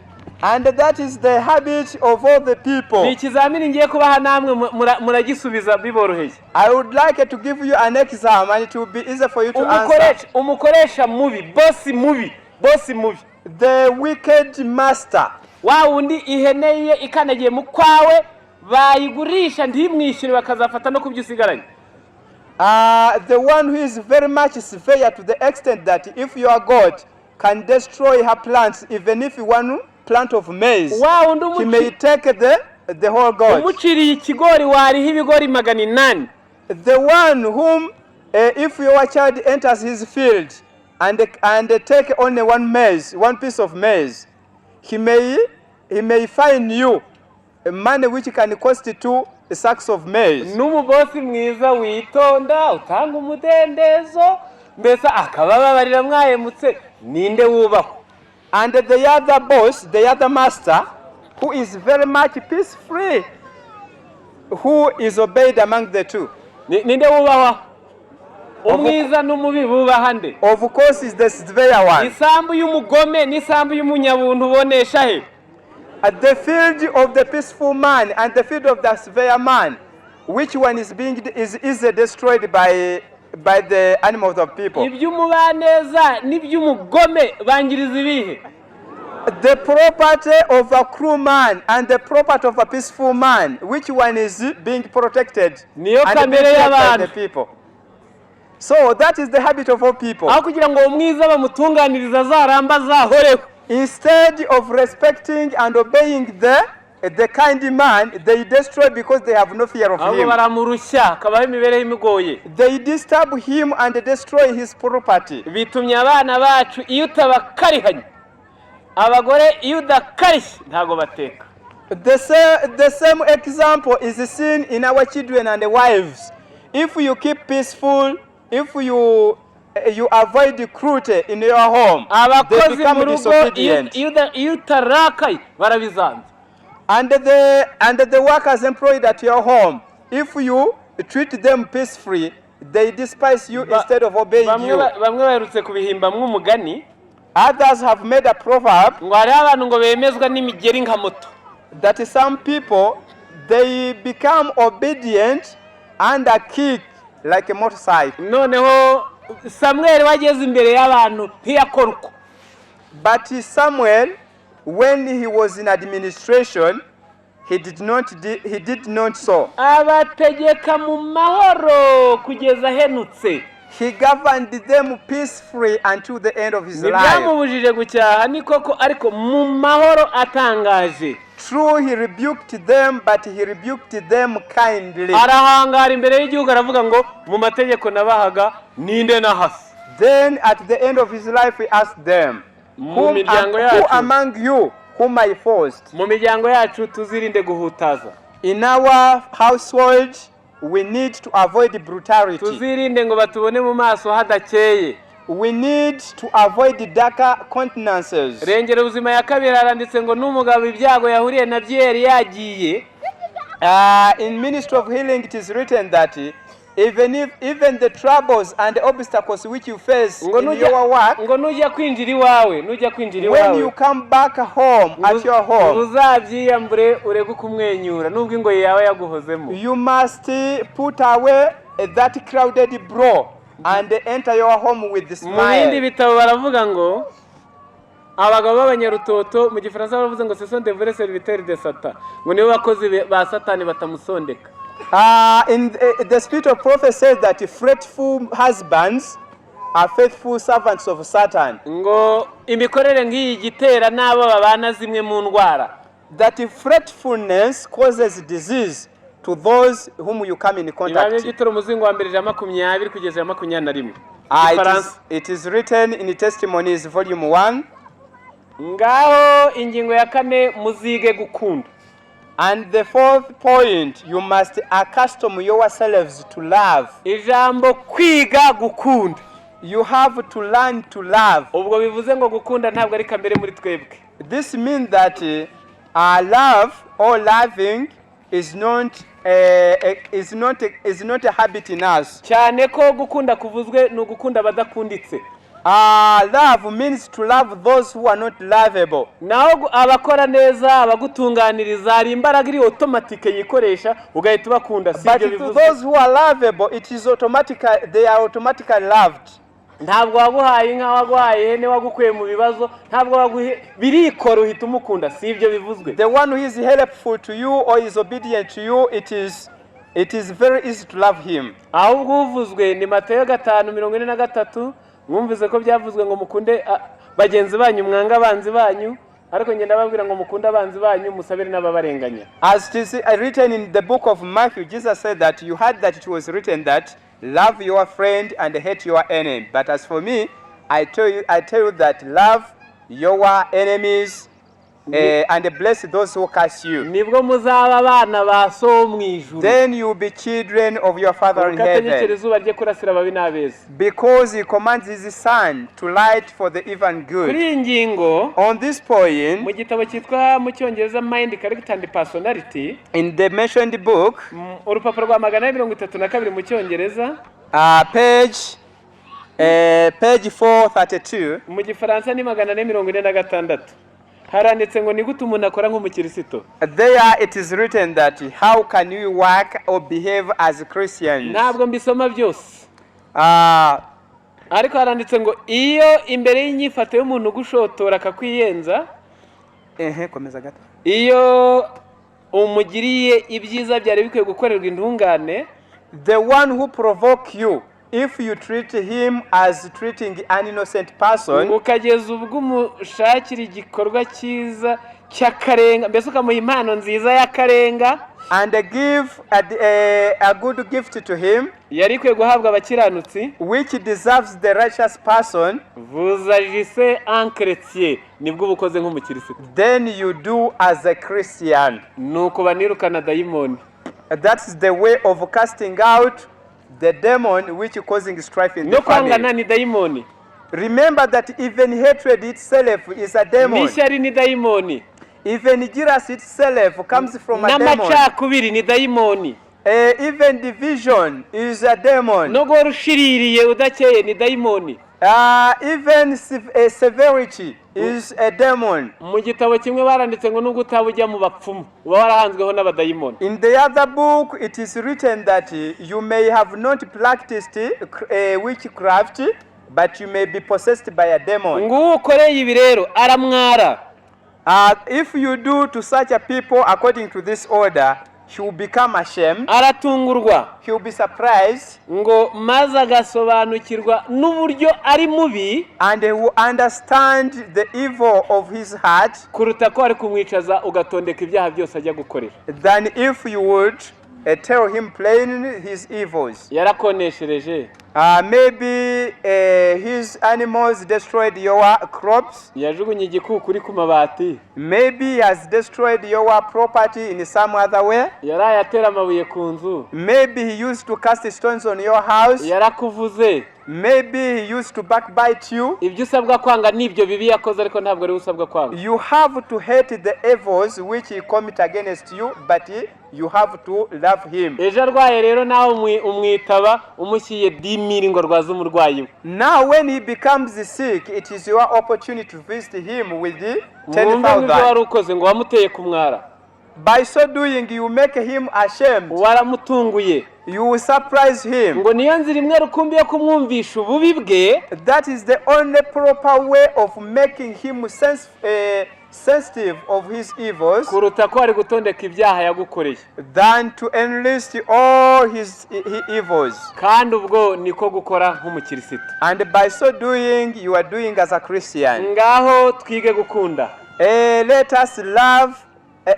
Speaker 3: And that is the habit of all the
Speaker 2: Ni
Speaker 3: people.
Speaker 2: Ikizamini ngiye kubaha namwe muragisubiza biboroheye.
Speaker 3: I would like to give you an exam and it will be easy for you to answer.
Speaker 2: Umukoresha mubi, bosi mubi, bosi mubi,
Speaker 3: The wicked master,
Speaker 2: wa wundi ihene ye ikandagiye mu kwawe bayigurisha ntimwishyure bakazafata no kubyo usigaranye,
Speaker 3: the one who is very much severe to the extent that if your goat can destroy her plants, even if one plant of maize,
Speaker 2: wa wundi
Speaker 3: he may take the whole goat.
Speaker 2: Umuciriye ikigori wariho ibigori 800,
Speaker 3: The one whom, if your child enters his field and take only one maize, one piece of maize, he may fine you money which can cost two sacks of maize.
Speaker 2: N'umubosi mwiza witonda utanga umudendezo mbese akabababarira mwahemutse, ninde wubahwa?
Speaker 3: And the other boss, the other master, who is very much peace free, who is obeyed among the two?
Speaker 2: Ninde wubahwa? Umwiza n'umubi bubaha nde?
Speaker 3: Of course, is the severe one.
Speaker 2: Isambu y'umugome n'isambu y'umunyabuntu ubonesha he?
Speaker 3: At the field of the peaceful man and the field of the severe man, which one is easily destroyed by the animals of people?
Speaker 2: Iby'umubaneza n'iby'umugome bangiriza ibihe?
Speaker 3: The property of a cruel man and the property of a peaceful man, which one is being protected
Speaker 2: Niyo
Speaker 3: and being
Speaker 2: kamere
Speaker 3: kept by
Speaker 2: y'abantu.
Speaker 3: The people? So that is the habit of all people.
Speaker 2: Aho kugira ngo uwo mwiza bamutunganirize azaramba azahoreho,
Speaker 3: Instead of respecting and obeying the kind man, they destroy because they have no fear of
Speaker 2: ahubwo
Speaker 3: him.
Speaker 2: Baramurushya akabaho imibereho imugoye.
Speaker 3: They disturb him and destroy his property.
Speaker 2: Bitumye abana bacu iyo utabakarihanye, abagore iyo udakarishye ntabwo bateka.
Speaker 3: The same example is seen in our children and the wives. If you keep peaceful, if you avoid cruelty in your home, they
Speaker 2: Abakozi
Speaker 3: become
Speaker 2: mu rugo iyo
Speaker 3: disobedient.
Speaker 2: iyo utarakaye barabizanze.
Speaker 3: And the workers employed at your home, if you treat them peacefully, they despise you instead of obeying
Speaker 2: Bamwe
Speaker 3: you.
Speaker 2: Bamwe baherutse kubihimbamwo umugani
Speaker 3: Others have made a proverb
Speaker 2: ngo hariho abantu ngo bemezwa n'imigeri nka moto.
Speaker 3: That some people, they become obedient under kick like a motorcycle.
Speaker 2: Noneho Samweli wageze imbere y'abantu ntiyakora uko.
Speaker 3: But Samuel, when he was in administration, he did not so.
Speaker 2: Abategeka mu mahoro kugeza ahenutse.
Speaker 3: He governed them peacefully until the end of his life.
Speaker 2: Ntibyamubujije gucyaha ni koko ariko mu mahoro atangaje.
Speaker 3: True, he rebuked them, but he rebuked them kindly.
Speaker 2: Arahangara imbere y'igihugu aravuga ngo mu mategeko nabahaga ninde nahasi?
Speaker 3: Then at the end of his life, he asked them,
Speaker 2: Mu miryango
Speaker 3: Who
Speaker 2: yacu,
Speaker 3: among you whom I forced?"
Speaker 2: mu miryango yacu tuzirinde guhutaza.
Speaker 3: In our household, we need to avoid brutality.
Speaker 2: Tuzirinde ngo batubone mu maso hadakeye.
Speaker 3: We need to avoid darker countenances.
Speaker 2: Rengera ubuzima ya kabiri haranditse ngo n'umugabo ibyago yahuriye nabyo yari yagiye,
Speaker 3: In Ministry of Healing, it is written that even the troubles and the obstacles which you face
Speaker 2: ngo
Speaker 3: in
Speaker 2: nujya
Speaker 3: your work,
Speaker 2: ngo nujya kwinjira iwawe nujya kwinjira
Speaker 3: when
Speaker 2: iwawe
Speaker 3: you come back home at your home,
Speaker 2: uzabyiyambure ureke kumwenyura nubwo ingoyi yawe yaguhozemo.
Speaker 3: You must put away that clouded brow and enter your home with
Speaker 2: Mu bindi
Speaker 3: smile.
Speaker 2: Bitabo baravuga ngo abagabo b'abanyarutoto mu gifaransa baravuze ngo ce sont de vrais serviteurs de Satan, ngo nibo bakozi ba Satani batamusondeka.
Speaker 3: In the spirit of prophet says that fretful husbands are faithful servants of Satan.
Speaker 2: Ngo imikorere nk'iyi igitera n'abo babana zimwe mu ndwara.
Speaker 3: That fretfulness causes disease to those whom you come in
Speaker 2: Ibamye
Speaker 3: contact.
Speaker 2: gitoro umuzingo wa mbere 120 kugeza 121.
Speaker 3: It
Speaker 2: Igifaransa.
Speaker 3: is written in Testimonies, volume 1.
Speaker 2: Ngaho ingingo ya kane, muzige gukunda.
Speaker 3: And the fourth point, you must accustom yourselves to love.
Speaker 2: Ijambo kwiga gukunda.
Speaker 3: You have to learn to love.
Speaker 2: Ubwo bivuze ngo gukunda ntabwo ari kamere muri twebwe.
Speaker 3: This means that love or loving is not a habit in us.
Speaker 2: Cyane ko gukunda kuvuzwe ni ugukunda abadakunditse.
Speaker 3: Love means to love those who are not lovable.
Speaker 2: Naho abakora neza, abagutunganiriza, hari imbaraga iri automatique yikoresha ugahita ubakunda, si
Speaker 3: But
Speaker 2: ibyo
Speaker 3: to
Speaker 2: bivuzwe.
Speaker 3: those who are lovable, it is automatically they are automatically loved.
Speaker 2: Ntabwo waguhaye inka, waguhaye ihene, wagukuye mu bibazo, ntabwo waguhe birikora uhita umukunda, si ibyo bivuzwe.
Speaker 3: The one who is helpful to you or is obedient to you, it is very easy to love him.
Speaker 2: Ahubwo uvuzwe ni Matayo 5:43. Mwumvise ko byavuzwe ngo mukunde bagenzi banyu, mwange abanzi banyu, ariko ngenda babwira ngo mukunde abanzi banyu, musabire n'ababarenganya.
Speaker 3: As it is written in the book of Matthew, Jesus said that you heard that it was written that love your friend and hate your enemy. But as for me, I tell you that love your enemies and bless those who curse you.
Speaker 2: Nibwo muzaba abana ba so wo mu ijuru.
Speaker 3: Then you will be children of your Father in
Speaker 2: Kuko ategekera
Speaker 3: heaven.
Speaker 2: Izuba rye kurasira ababi n'abeza.
Speaker 3: Because he commands his sun to light for the evil and
Speaker 2: Kuri
Speaker 3: good.
Speaker 2: iyi ngingo,
Speaker 3: On this point,
Speaker 2: mu gitabo cyitwa mu Cyongereza Mind, Character and Personality,
Speaker 3: in the mentioned book,
Speaker 2: urupapuro rwa 432 mu Cyongereza,
Speaker 3: page 432,
Speaker 2: mu Gifaransa ni 446, haranditse ngo ni gute umuntu akora nk'umukirisito.
Speaker 3: There it is written that how can you work or behave as Christians?
Speaker 2: Ntabwo mbisoma byose, ariko haranditse ngo iyo imbere y'inyifato y'umuntu ugushotora akakwiyenza,
Speaker 3: Ehe, komeza gato.
Speaker 2: Iyo umugiriye ibyiza byari bikwiye gukorerwa intungane,
Speaker 3: The one who provoke you, if you treat him as treating an innocent person,
Speaker 2: ngo ukageza ubwo umushakira igikorwa cyiza cy'akarenga, mbese ukamuha impano nziza y'akarenga
Speaker 3: and give a good gift to him,
Speaker 2: yari ikwiye guhabwa abakiranutsi,
Speaker 3: which deserves the righteous person,
Speaker 2: vous agissez en chrétien, nibwo uba ukoze nk'umukirisitu.
Speaker 3: Then you do as a Christian.
Speaker 2: Nuko banirukana dayimoni.
Speaker 3: That's the way of casting out the demon which is causing strife in
Speaker 2: No
Speaker 3: the family.
Speaker 2: kwangana ni dayimoni.
Speaker 3: Remember that even hatred itself is a demon.
Speaker 2: N'ishyari ni dayimoni.
Speaker 3: Even jealousy itself comes from a demon.
Speaker 2: N'amacakubiri ni dayimoni.
Speaker 3: Even division is a demon.
Speaker 2: No guhora ushiririye udakeye ni dayimoni.
Speaker 3: Even severity is a demon.
Speaker 2: Mu gitabo kimwe baranditse ngo nubwo utaba ujya mu bapfumu uba warahanzweho n'abadayimoni.
Speaker 3: In the other book, it is written that you may have not practiced witchcraft, but you may be possessed by a demon.
Speaker 2: Ngo uwo ukoreye ibi rero aramwara.
Speaker 3: If you do to such a people according to this order, he will become ashamed,
Speaker 2: Aratungurwa.
Speaker 3: He will be surprised,
Speaker 2: Ngo maze agasobanukirwa n'uburyo ari mubi
Speaker 3: and he will understand the evil of his heart
Speaker 2: kuruta ko ari kumwicaza ugatondeka ibyaha byose ajya gukorera.
Speaker 3: Than if you would tell him plainly his evils.
Speaker 2: Yarakoneshereje.
Speaker 3: Maybe his animals destroyed your crops.
Speaker 2: Yajugunye igikukuri ku mabati.
Speaker 3: Maybe he has destroyed your property in some other way.
Speaker 2: Yaraye atera amabuye ku nzu.
Speaker 3: Maybe he used to cast stones on your house.
Speaker 2: Yarakuvuze.
Speaker 3: Maybe he used to backbite you.
Speaker 2: Ibyo usabwa kwanga ni ibyo bibi yakoze, ariko ntabwo ari we usabwa kwanga.
Speaker 3: You have to hate the evils which he commit against you, but you have to love him.
Speaker 2: Ejo arwaye rero nawe umwitaba umushyiye 10 000 ngo arwaze umurwayi we.
Speaker 3: Now, when he becomes sick, it is your opportunity to visit him with the
Speaker 2: Mwumve ngo ibyo
Speaker 3: 10,000.
Speaker 2: wari ukoze ngo wamuteye kumwara.
Speaker 3: By so doing, you make him ashamed.
Speaker 2: Waramutunguye.
Speaker 3: You will surprise him.
Speaker 2: Ngo niyo nzira imwe rukumbi yo kumwumvisha ububi bwe
Speaker 3: That is the only proper way of making him sense, sensitive of his evils
Speaker 2: kuruta ko wari gutondeka ibyaha yagukoreye.
Speaker 3: Than to enlist all his evils.
Speaker 2: Kandi ubwo niko gukora nk'umukirisitu.
Speaker 3: And by so doing, you are doing as a Christian.
Speaker 2: Ngaho twige gukunda.
Speaker 3: Let us love,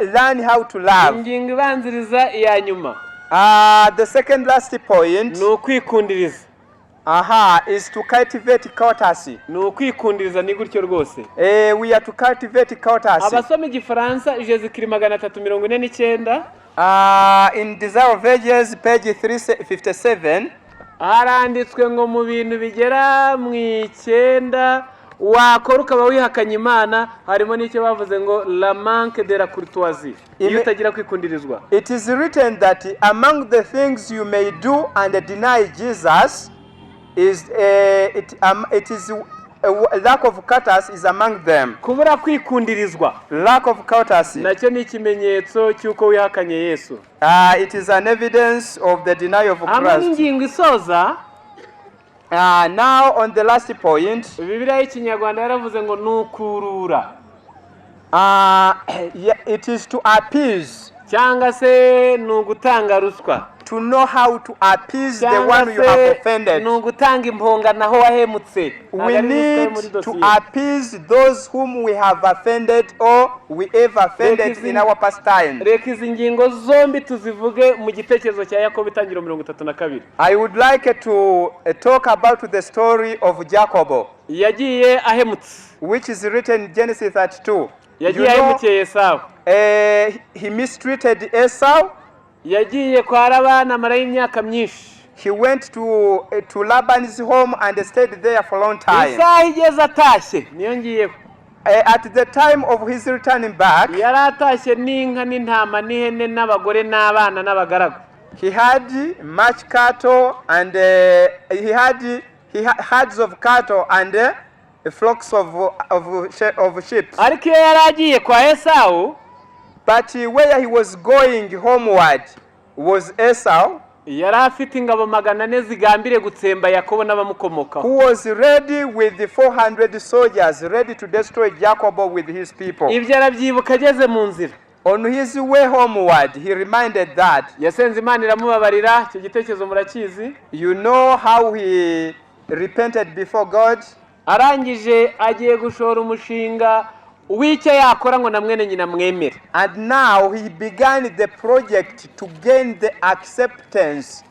Speaker 3: learn how to love.
Speaker 2: Ingingo ibanziriza iya nyuma
Speaker 3: The second last point
Speaker 2: ni ukwikundiriza.
Speaker 3: Is to cultivate courtesy.
Speaker 2: Ni ukwikundiriza, ni gutyo rwose.
Speaker 3: We are to cultivate courtesy.
Speaker 2: Abasoma igifaransa, Jésus-Christ 349.
Speaker 3: In Desire of Ages, page 357,
Speaker 2: Haranditswe ngo mu bintu bigera mu icyenda wakora ukaba wihakanye Imana, harimo n'icyo bavuze ngo la manque de la courtoisie, iyo utagira kwikundirizwa.
Speaker 3: It is written that among the things you may do and deny Jesus is it is lack of courtesy is among them.
Speaker 2: Kubura kwikundirizwa
Speaker 3: Lack of courtesy.
Speaker 2: Nacyo ni ikimenyetso cy'uko wihakanye Yesu.
Speaker 3: It is an evidence of the denial of
Speaker 2: Hamwe
Speaker 3: Christ.
Speaker 2: n'ingingo isoza.
Speaker 3: Now on the last point,
Speaker 2: Bibiliya y'Ikinyarwanda yaravuze ngo ni ukurura
Speaker 3: yeah, it is to appease,
Speaker 2: cyangwa se ni ugutanga ruswa,
Speaker 3: to know how to appease the
Speaker 2: cyangwa
Speaker 3: one you have
Speaker 2: se
Speaker 3: offended.
Speaker 2: Ni ugutanga impongano aho wahemutse. Ntabwo
Speaker 3: We
Speaker 2: ari ruswa yo muri
Speaker 3: need to
Speaker 2: dosiye.
Speaker 3: Appease those whom we have offended or we ever offended in our past time.
Speaker 2: Reka izi ngingo zombi tuzivuge mu gitekerezo cya Yakobo, Itangiriro 32.
Speaker 3: I would like to talk about the story of Jacob,
Speaker 2: Yagiye ahemutse.
Speaker 3: Which is written in Genesis 32. You
Speaker 2: Yagiye
Speaker 3: know,
Speaker 2: ahemukiye Esawu.
Speaker 3: He mistreated Esau.
Speaker 2: Yagiye kwa Labani amarayo imyaka myinshi.
Speaker 3: He went to Laban's home and stayed there for a long time.
Speaker 2: Isaha igeze atashye, niyo ngiyeho.
Speaker 3: At the time of his returning back,
Speaker 2: Yari atashye n'inka n'intama n'ihene n'abagore n'abana n'abagaragu.
Speaker 3: He had much cattle and he had herds of cattle and flocks of sheep.
Speaker 2: Ariko iyo yari agiye kwa Esawu,
Speaker 3: But where he was going homeward was Esau,
Speaker 2: yari afite ingabo 400 zigambiriye gutsemba Yakobo n'abamukomokaho.
Speaker 3: Who was ready with the 400 soldiers, ready to destroy Jacob with his people.
Speaker 2: Ibyo arabyibuka ageze mu nzira.
Speaker 3: On his way homeward, he reminded that
Speaker 2: Yasenze Imana iramubabarira, icyo gitekerezo murakizi.
Speaker 3: You know how he repented before God.
Speaker 2: Arangije agiye gushora umushinga w'icyo yakora ngo na mwene nyina mwemere.
Speaker 3: And now he began the project to gain the acceptance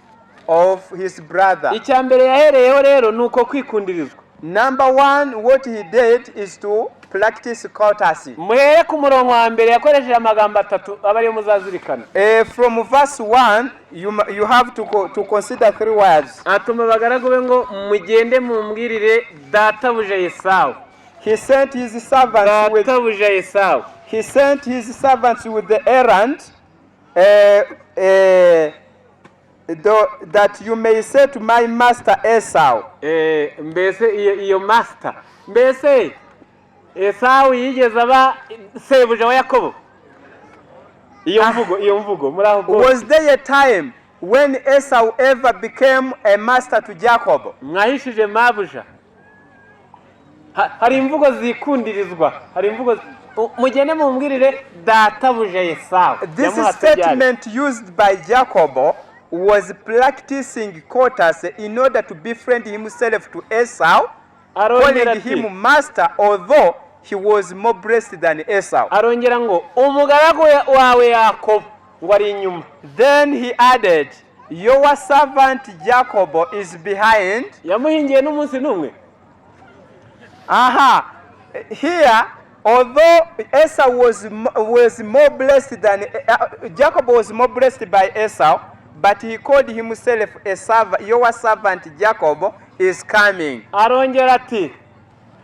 Speaker 3: of his brother.
Speaker 2: Icya mbere yahereyeho rero ni uko kwikundirizwa.
Speaker 3: Number one, what he did is to practice courtesy.
Speaker 2: Muhere ku murongo wa mbere, yakoresheje amagambo atatu aba ariyo muzazirikana.
Speaker 3: From verse 1, you have to consider three words.
Speaker 2: Atuma abagaragu be ngo mugende mumbwirire databuja Esawu.
Speaker 3: He sent his servants with,
Speaker 2: Databuja Esawu.
Speaker 3: He sent his servants with the errand that you may say to my master Esau.
Speaker 2: Eh, mbese iyo master, mbese Esawu yigeze aba sebuja wa Yakobo? Iyo mvugo muri aho bwose.
Speaker 3: Was there a time when Esau ever became a master to Jacob?
Speaker 2: Mwahishije mabuja. Hari imvugo zikundirizwa, hari imvugo mugende mumbwirire databuja Esawu.
Speaker 3: This
Speaker 2: Yamuhatse ryari?
Speaker 3: Statement used by Jacob was practicing courtesy in order to befriend himself to Esau,
Speaker 2: Arongera
Speaker 3: calling
Speaker 2: ati
Speaker 3: him master, although he was more blessed than Esau.
Speaker 2: Arongera ngo umugaragu wawe Yakobo ngo ari inyuma.
Speaker 3: Then he added, "Your servant Jacob is behind."
Speaker 2: Yamuhingiye n'umunsi n'umwe?
Speaker 3: Aha. Here, although Esau was more blessed than Jacob was more blessed by Esau, but he called himself a servant. "Your servant Jacob is coming."
Speaker 2: Arongera ati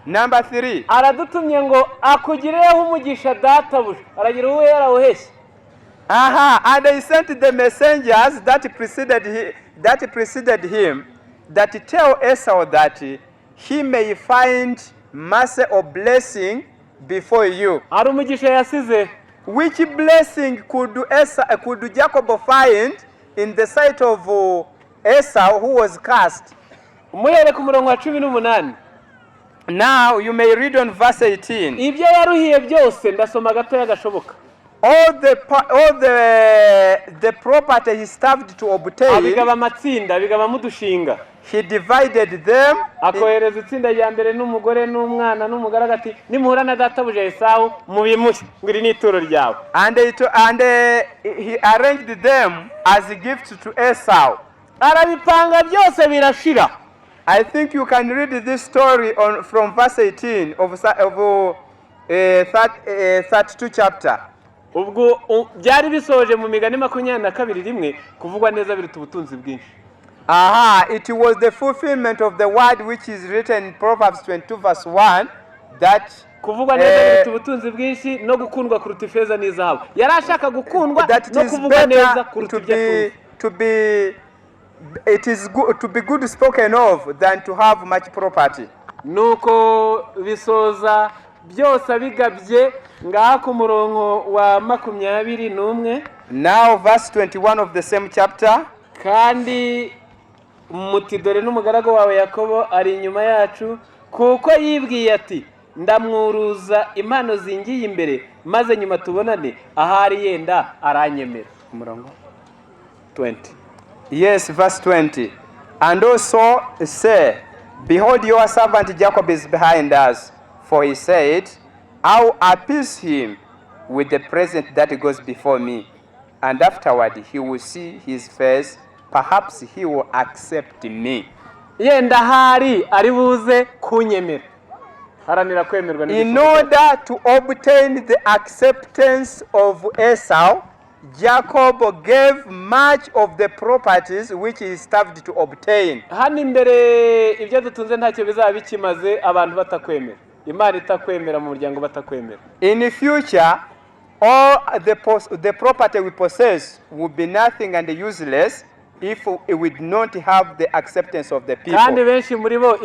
Speaker 3: Number three.
Speaker 2: Aradutumye ngo akugireho umugisha databuja, aragira uwo yarawuheshye.
Speaker 3: Aha, and he sent the messengers that preceded him, that tell Esau that he may find mercy or blessing before you.
Speaker 2: Hari umugisha yasize?
Speaker 3: Which blessing could Jacob find in the sight of Esau, who was cursed?
Speaker 2: Muhere ku murongo wa 18.
Speaker 3: Now you may read on verse 18.
Speaker 2: Ibyo yaruhiye byose, ndasoma gatoya gashoboka.
Speaker 3: All the property he starved to obtain,
Speaker 2: Abigaba amatsinda, abigabamo udushinga.
Speaker 3: He divided them.
Speaker 2: Akohereza itsinda rya mbere n'umugore n'umwana n'umugaragu, ati: "Nimuhura na databuja Esawu, mubimuhe ngo iri ni ituro ryawe."
Speaker 3: And he arranged them as gifts to Esau.
Speaker 2: Arabipanga byose birashira.
Speaker 3: I think you can read this story from verse 18 of 32 chapter.
Speaker 2: Ubwo byari bisoje mu Migani 22:1: kuvugwa neza biruta ubutunzi bwinshi.
Speaker 3: Aha, it was the fulfillment of the word which is written in Proverbs 22 verse 1 that
Speaker 2: Kuvugwa neza biruta ubutunzi bwinshi, no gukundwa kuruta ifeza n'izahabu. Yari ashaka gukundwa
Speaker 3: that it
Speaker 2: no
Speaker 3: is
Speaker 2: kuvugwa neza
Speaker 3: better
Speaker 2: kuruta
Speaker 3: to
Speaker 2: ibyo atunze.
Speaker 3: be to be it is good to be good spoken of than to have much property.
Speaker 2: Nuko bisoza byose abigabye ngaha ku murongo wa 21.
Speaker 3: Now verse 21 of the same chapter.
Speaker 2: Kandi muti: "Dore n'umugaragu wawe Yakobo ari inyuma yacu," kuko yibwiye ati: "Ndamwuruza impano zingiye imbere, maze nyuma tubonane, ahari yenda aranyemera."
Speaker 3: Umurongo.
Speaker 2: 20.
Speaker 3: Yes, verse 20. "And also say, 'Behold, your servant Jacob is behind us.' For he said, 'I will appease him with the present that goes before me. And afterward he will see his face. Perhaps he will accept me.'"
Speaker 2: Yenda ahari ari buze kunyemera. Haranira kwemerwa
Speaker 3: In
Speaker 2: n'igifungo.
Speaker 3: Order to obtain the acceptance of Esau, Jacob gave much of the properties which he starved to obtain.
Speaker 2: Hano imbere ibyo dutunze ntacyo bizaba bikimaze abantu batakwemera, Imana itakwemera, mu muryango batakwemera.
Speaker 3: In the future, all the property we possess will be nothing and useless if we do not have the acceptance of the
Speaker 2: Kandi
Speaker 3: people.
Speaker 2: Benshi muri bo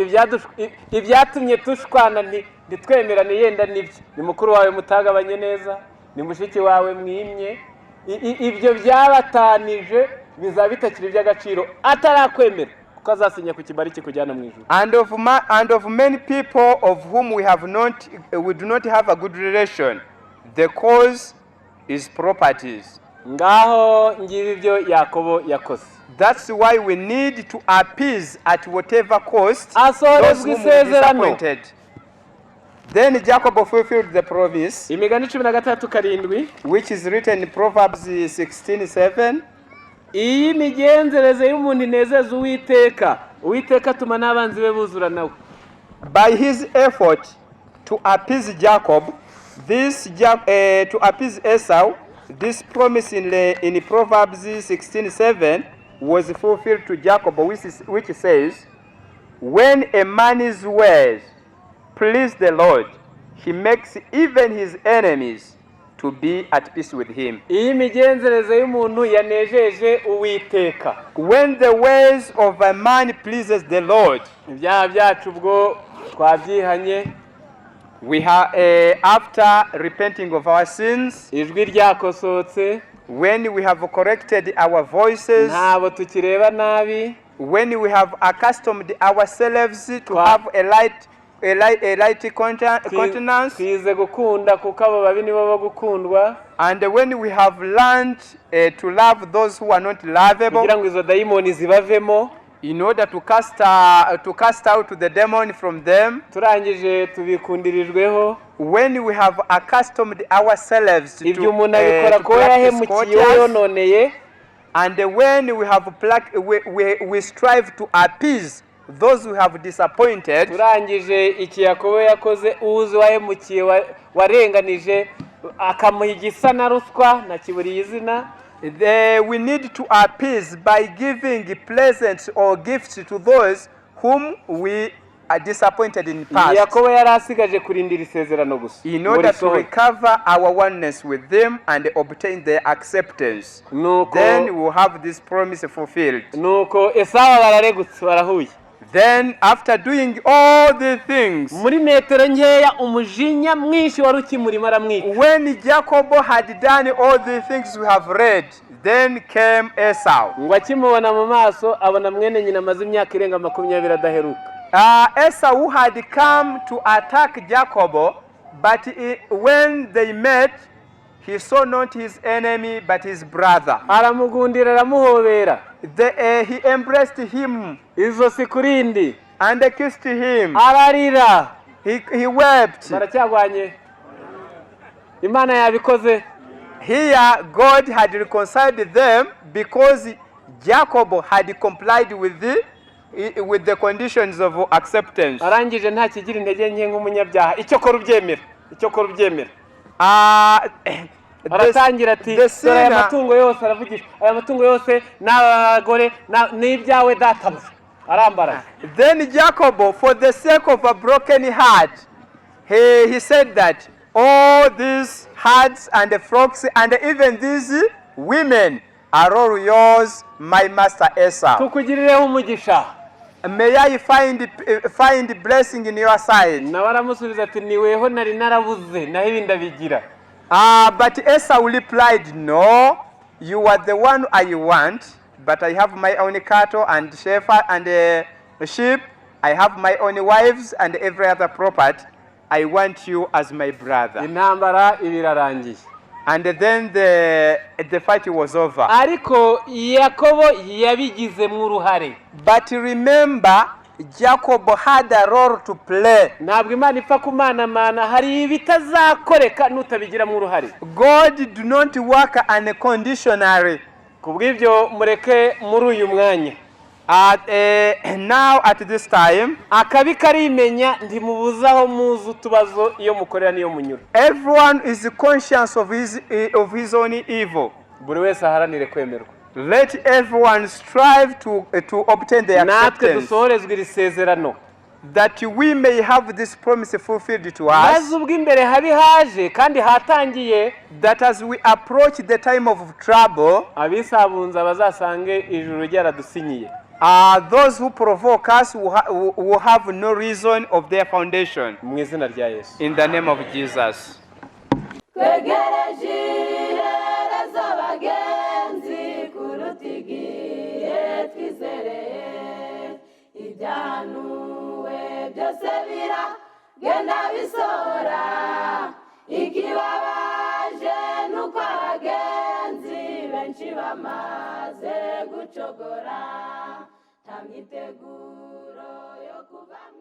Speaker 2: ibyatumye dushwana ntitwemerane yenda nibyo: ni mukuru wawe mutagabanye neza, ni mushiki wawe mwimye. Ibyo byabatanije bizaba bitakiri iby'agaciro atarakwemera, kuko azasinya ku kibari kikujyana mu ijuru.
Speaker 3: And of many people of whom we do not have a good relation, the cause is properties.
Speaker 2: Ngaho ngibi ibyo Yakobo yakoze.
Speaker 3: That's why we need to appease at whatever cost
Speaker 2: Asohorezwa
Speaker 3: those whom we
Speaker 2: isezerano.
Speaker 3: Disappointed. Then Jacob fulfilled the promise,
Speaker 2: Imigani 16:7.
Speaker 3: Which is written in Proverbs 16:7.
Speaker 2: Iyi migenzereze y'umuntu inezeza Uwiteka, Uwiteka atuma n'abanzi be buzura nawe.
Speaker 3: By his effort to appease Jacob, to appease Esau, this promise in Proverbs 16:7 was fulfilled to Jacob, which says, "When a man's ways please the Lord, he makes even his enemies to be at peace with him."
Speaker 2: Iyi migenzereze y'umuntu yanejeje Uwiteka.
Speaker 3: When the ways of a man pleases the Lord,
Speaker 2: Ibyaha byacu ubwo twabyihanye,
Speaker 3: we have after repenting of our sins,
Speaker 2: ijwi ryakosotse,
Speaker 3: when we have corrected our voices,
Speaker 2: ntabo tukireba nabi,
Speaker 3: when we have accustomed ourselves to have a light countenance,
Speaker 2: twize gukunda kuko abo babi nibo bo gukundwa,
Speaker 3: and when we have learned to love those who are not lovable,
Speaker 2: kugira ngo izo dayimoni zibavemo.
Speaker 3: In order to cast out the demon from them,
Speaker 2: Turangije tubikundirijweho.
Speaker 3: When we have accustomed ourselves
Speaker 2: Ibyo umuntu abikora
Speaker 3: to
Speaker 2: kuba
Speaker 3: practice
Speaker 2: yahemukiye uwo
Speaker 3: courteous,
Speaker 2: yononeye.
Speaker 3: And when we have we strive to appease those who have disappointed,
Speaker 2: Turangije iki Yakobo yakoze, uzi wahemukiye warenganije akamuha igisa na ruswa nakiburiye izina.
Speaker 3: We need to appease by giving presents or gifts to those whom we are disappointed in past,
Speaker 2: Yakobo yari asigaje kurindira isezerano gusa
Speaker 3: in
Speaker 2: ngo
Speaker 3: order to
Speaker 2: risohore.
Speaker 3: Recover our oneness with them and obtain their acceptance.
Speaker 2: Nuko
Speaker 3: Then we will have this promise fulfilled.
Speaker 2: Nuko Esawu bararegutse, barahuye.
Speaker 3: Then, after doing all the things,
Speaker 2: Muri metero nkeya umujinya mwinshi wari ukimurimo aramwica.
Speaker 3: When Jacob had done all the things we have read, then came Esau.
Speaker 2: Ngo akimubona mu maso abona mwene nyina amaze imyaka irenga 20 adaheruka.
Speaker 3: Esau had come to attack Jacob, but when they met, he saw not his enemy but his brother.
Speaker 2: Aramugundira, aramuhobera.
Speaker 3: He embraced him
Speaker 2: Izosi ku rindi.
Speaker 3: And kissed him.
Speaker 2: Ararira.
Speaker 3: He wept.
Speaker 2: Baracyagwanye, Imana yabikoze.
Speaker 3: Here, God had reconciled them because Jacob had complied with the conditions of acceptance.
Speaker 2: Arangije, nta kigira intege nke nk'umunyabyaha. Icyo kora ubyemera, icyo kora ubyemera. Aratangira ati:
Speaker 3: The
Speaker 2: "Dore aya
Speaker 3: sinner,
Speaker 2: matungo yose." Aravugisha: "Aya matungo yose n'abagore n'ibyawe, databuja." Arambaraye.
Speaker 3: Then Jacob, for the sake of a broken heart, he said that all these herds and the flocks and even these women are all yours, my master Esau.
Speaker 2: Tukugirireho umugisha.
Speaker 3: May I find blessing in your sight.
Speaker 2: Nawe aramusubiza ati: "Niweho nari narabuze, naho ibi ndabigira."
Speaker 3: But Esau replied, "No, you are the one I want, but I have my own cattle and shepherd and sheep. I have my own wives and every other property. I want you as my brother."
Speaker 2: Intambara iba irarangiye.
Speaker 3: And then the fight was over.
Speaker 2: Ariko Yakobo yabigizemo uruhare.
Speaker 3: But remember, Jacob had a role to play.
Speaker 2: Ntabwo Imana ipfa kumanamana, hari ibitazakoreka nutabigiramo uruhare.
Speaker 3: God do not work unconditionally.
Speaker 2: Ku bw'ibyo, mureke muri uyu mwanya,
Speaker 3: Now at this time,
Speaker 2: akabi karimenya, ntimubuze aho muzi utubazo, iyo mukorera n'iyo munyura.
Speaker 3: Everyone is conscious of his own evil.
Speaker 2: Buri wese aharanire kwemerwa.
Speaker 3: Let everyone strive to obtain the
Speaker 2: Natwe
Speaker 3: acceptance,
Speaker 2: dusohorezwe iri sezerano,
Speaker 3: that we may have this promise fulfilled to us,
Speaker 2: maze ubwo imbere habi haje kandi hatangiye,
Speaker 3: that as we approach the time of trouble,
Speaker 2: abisabunza bazasange ijuru ryaradusinyiye.
Speaker 3: Those who provoke us will have no reason of their foundation.
Speaker 2: Mu izina rya Yesu.
Speaker 3: In the name of Jesus.
Speaker 1: Twegereje iherezo, abagenzi, kuruta igihe twizereye. Ibyahanuwe byose biragenda bisohora. Ikibabaje nuko abagenzi benshi bamaze gucogora, nta myiteguro yo kuva mu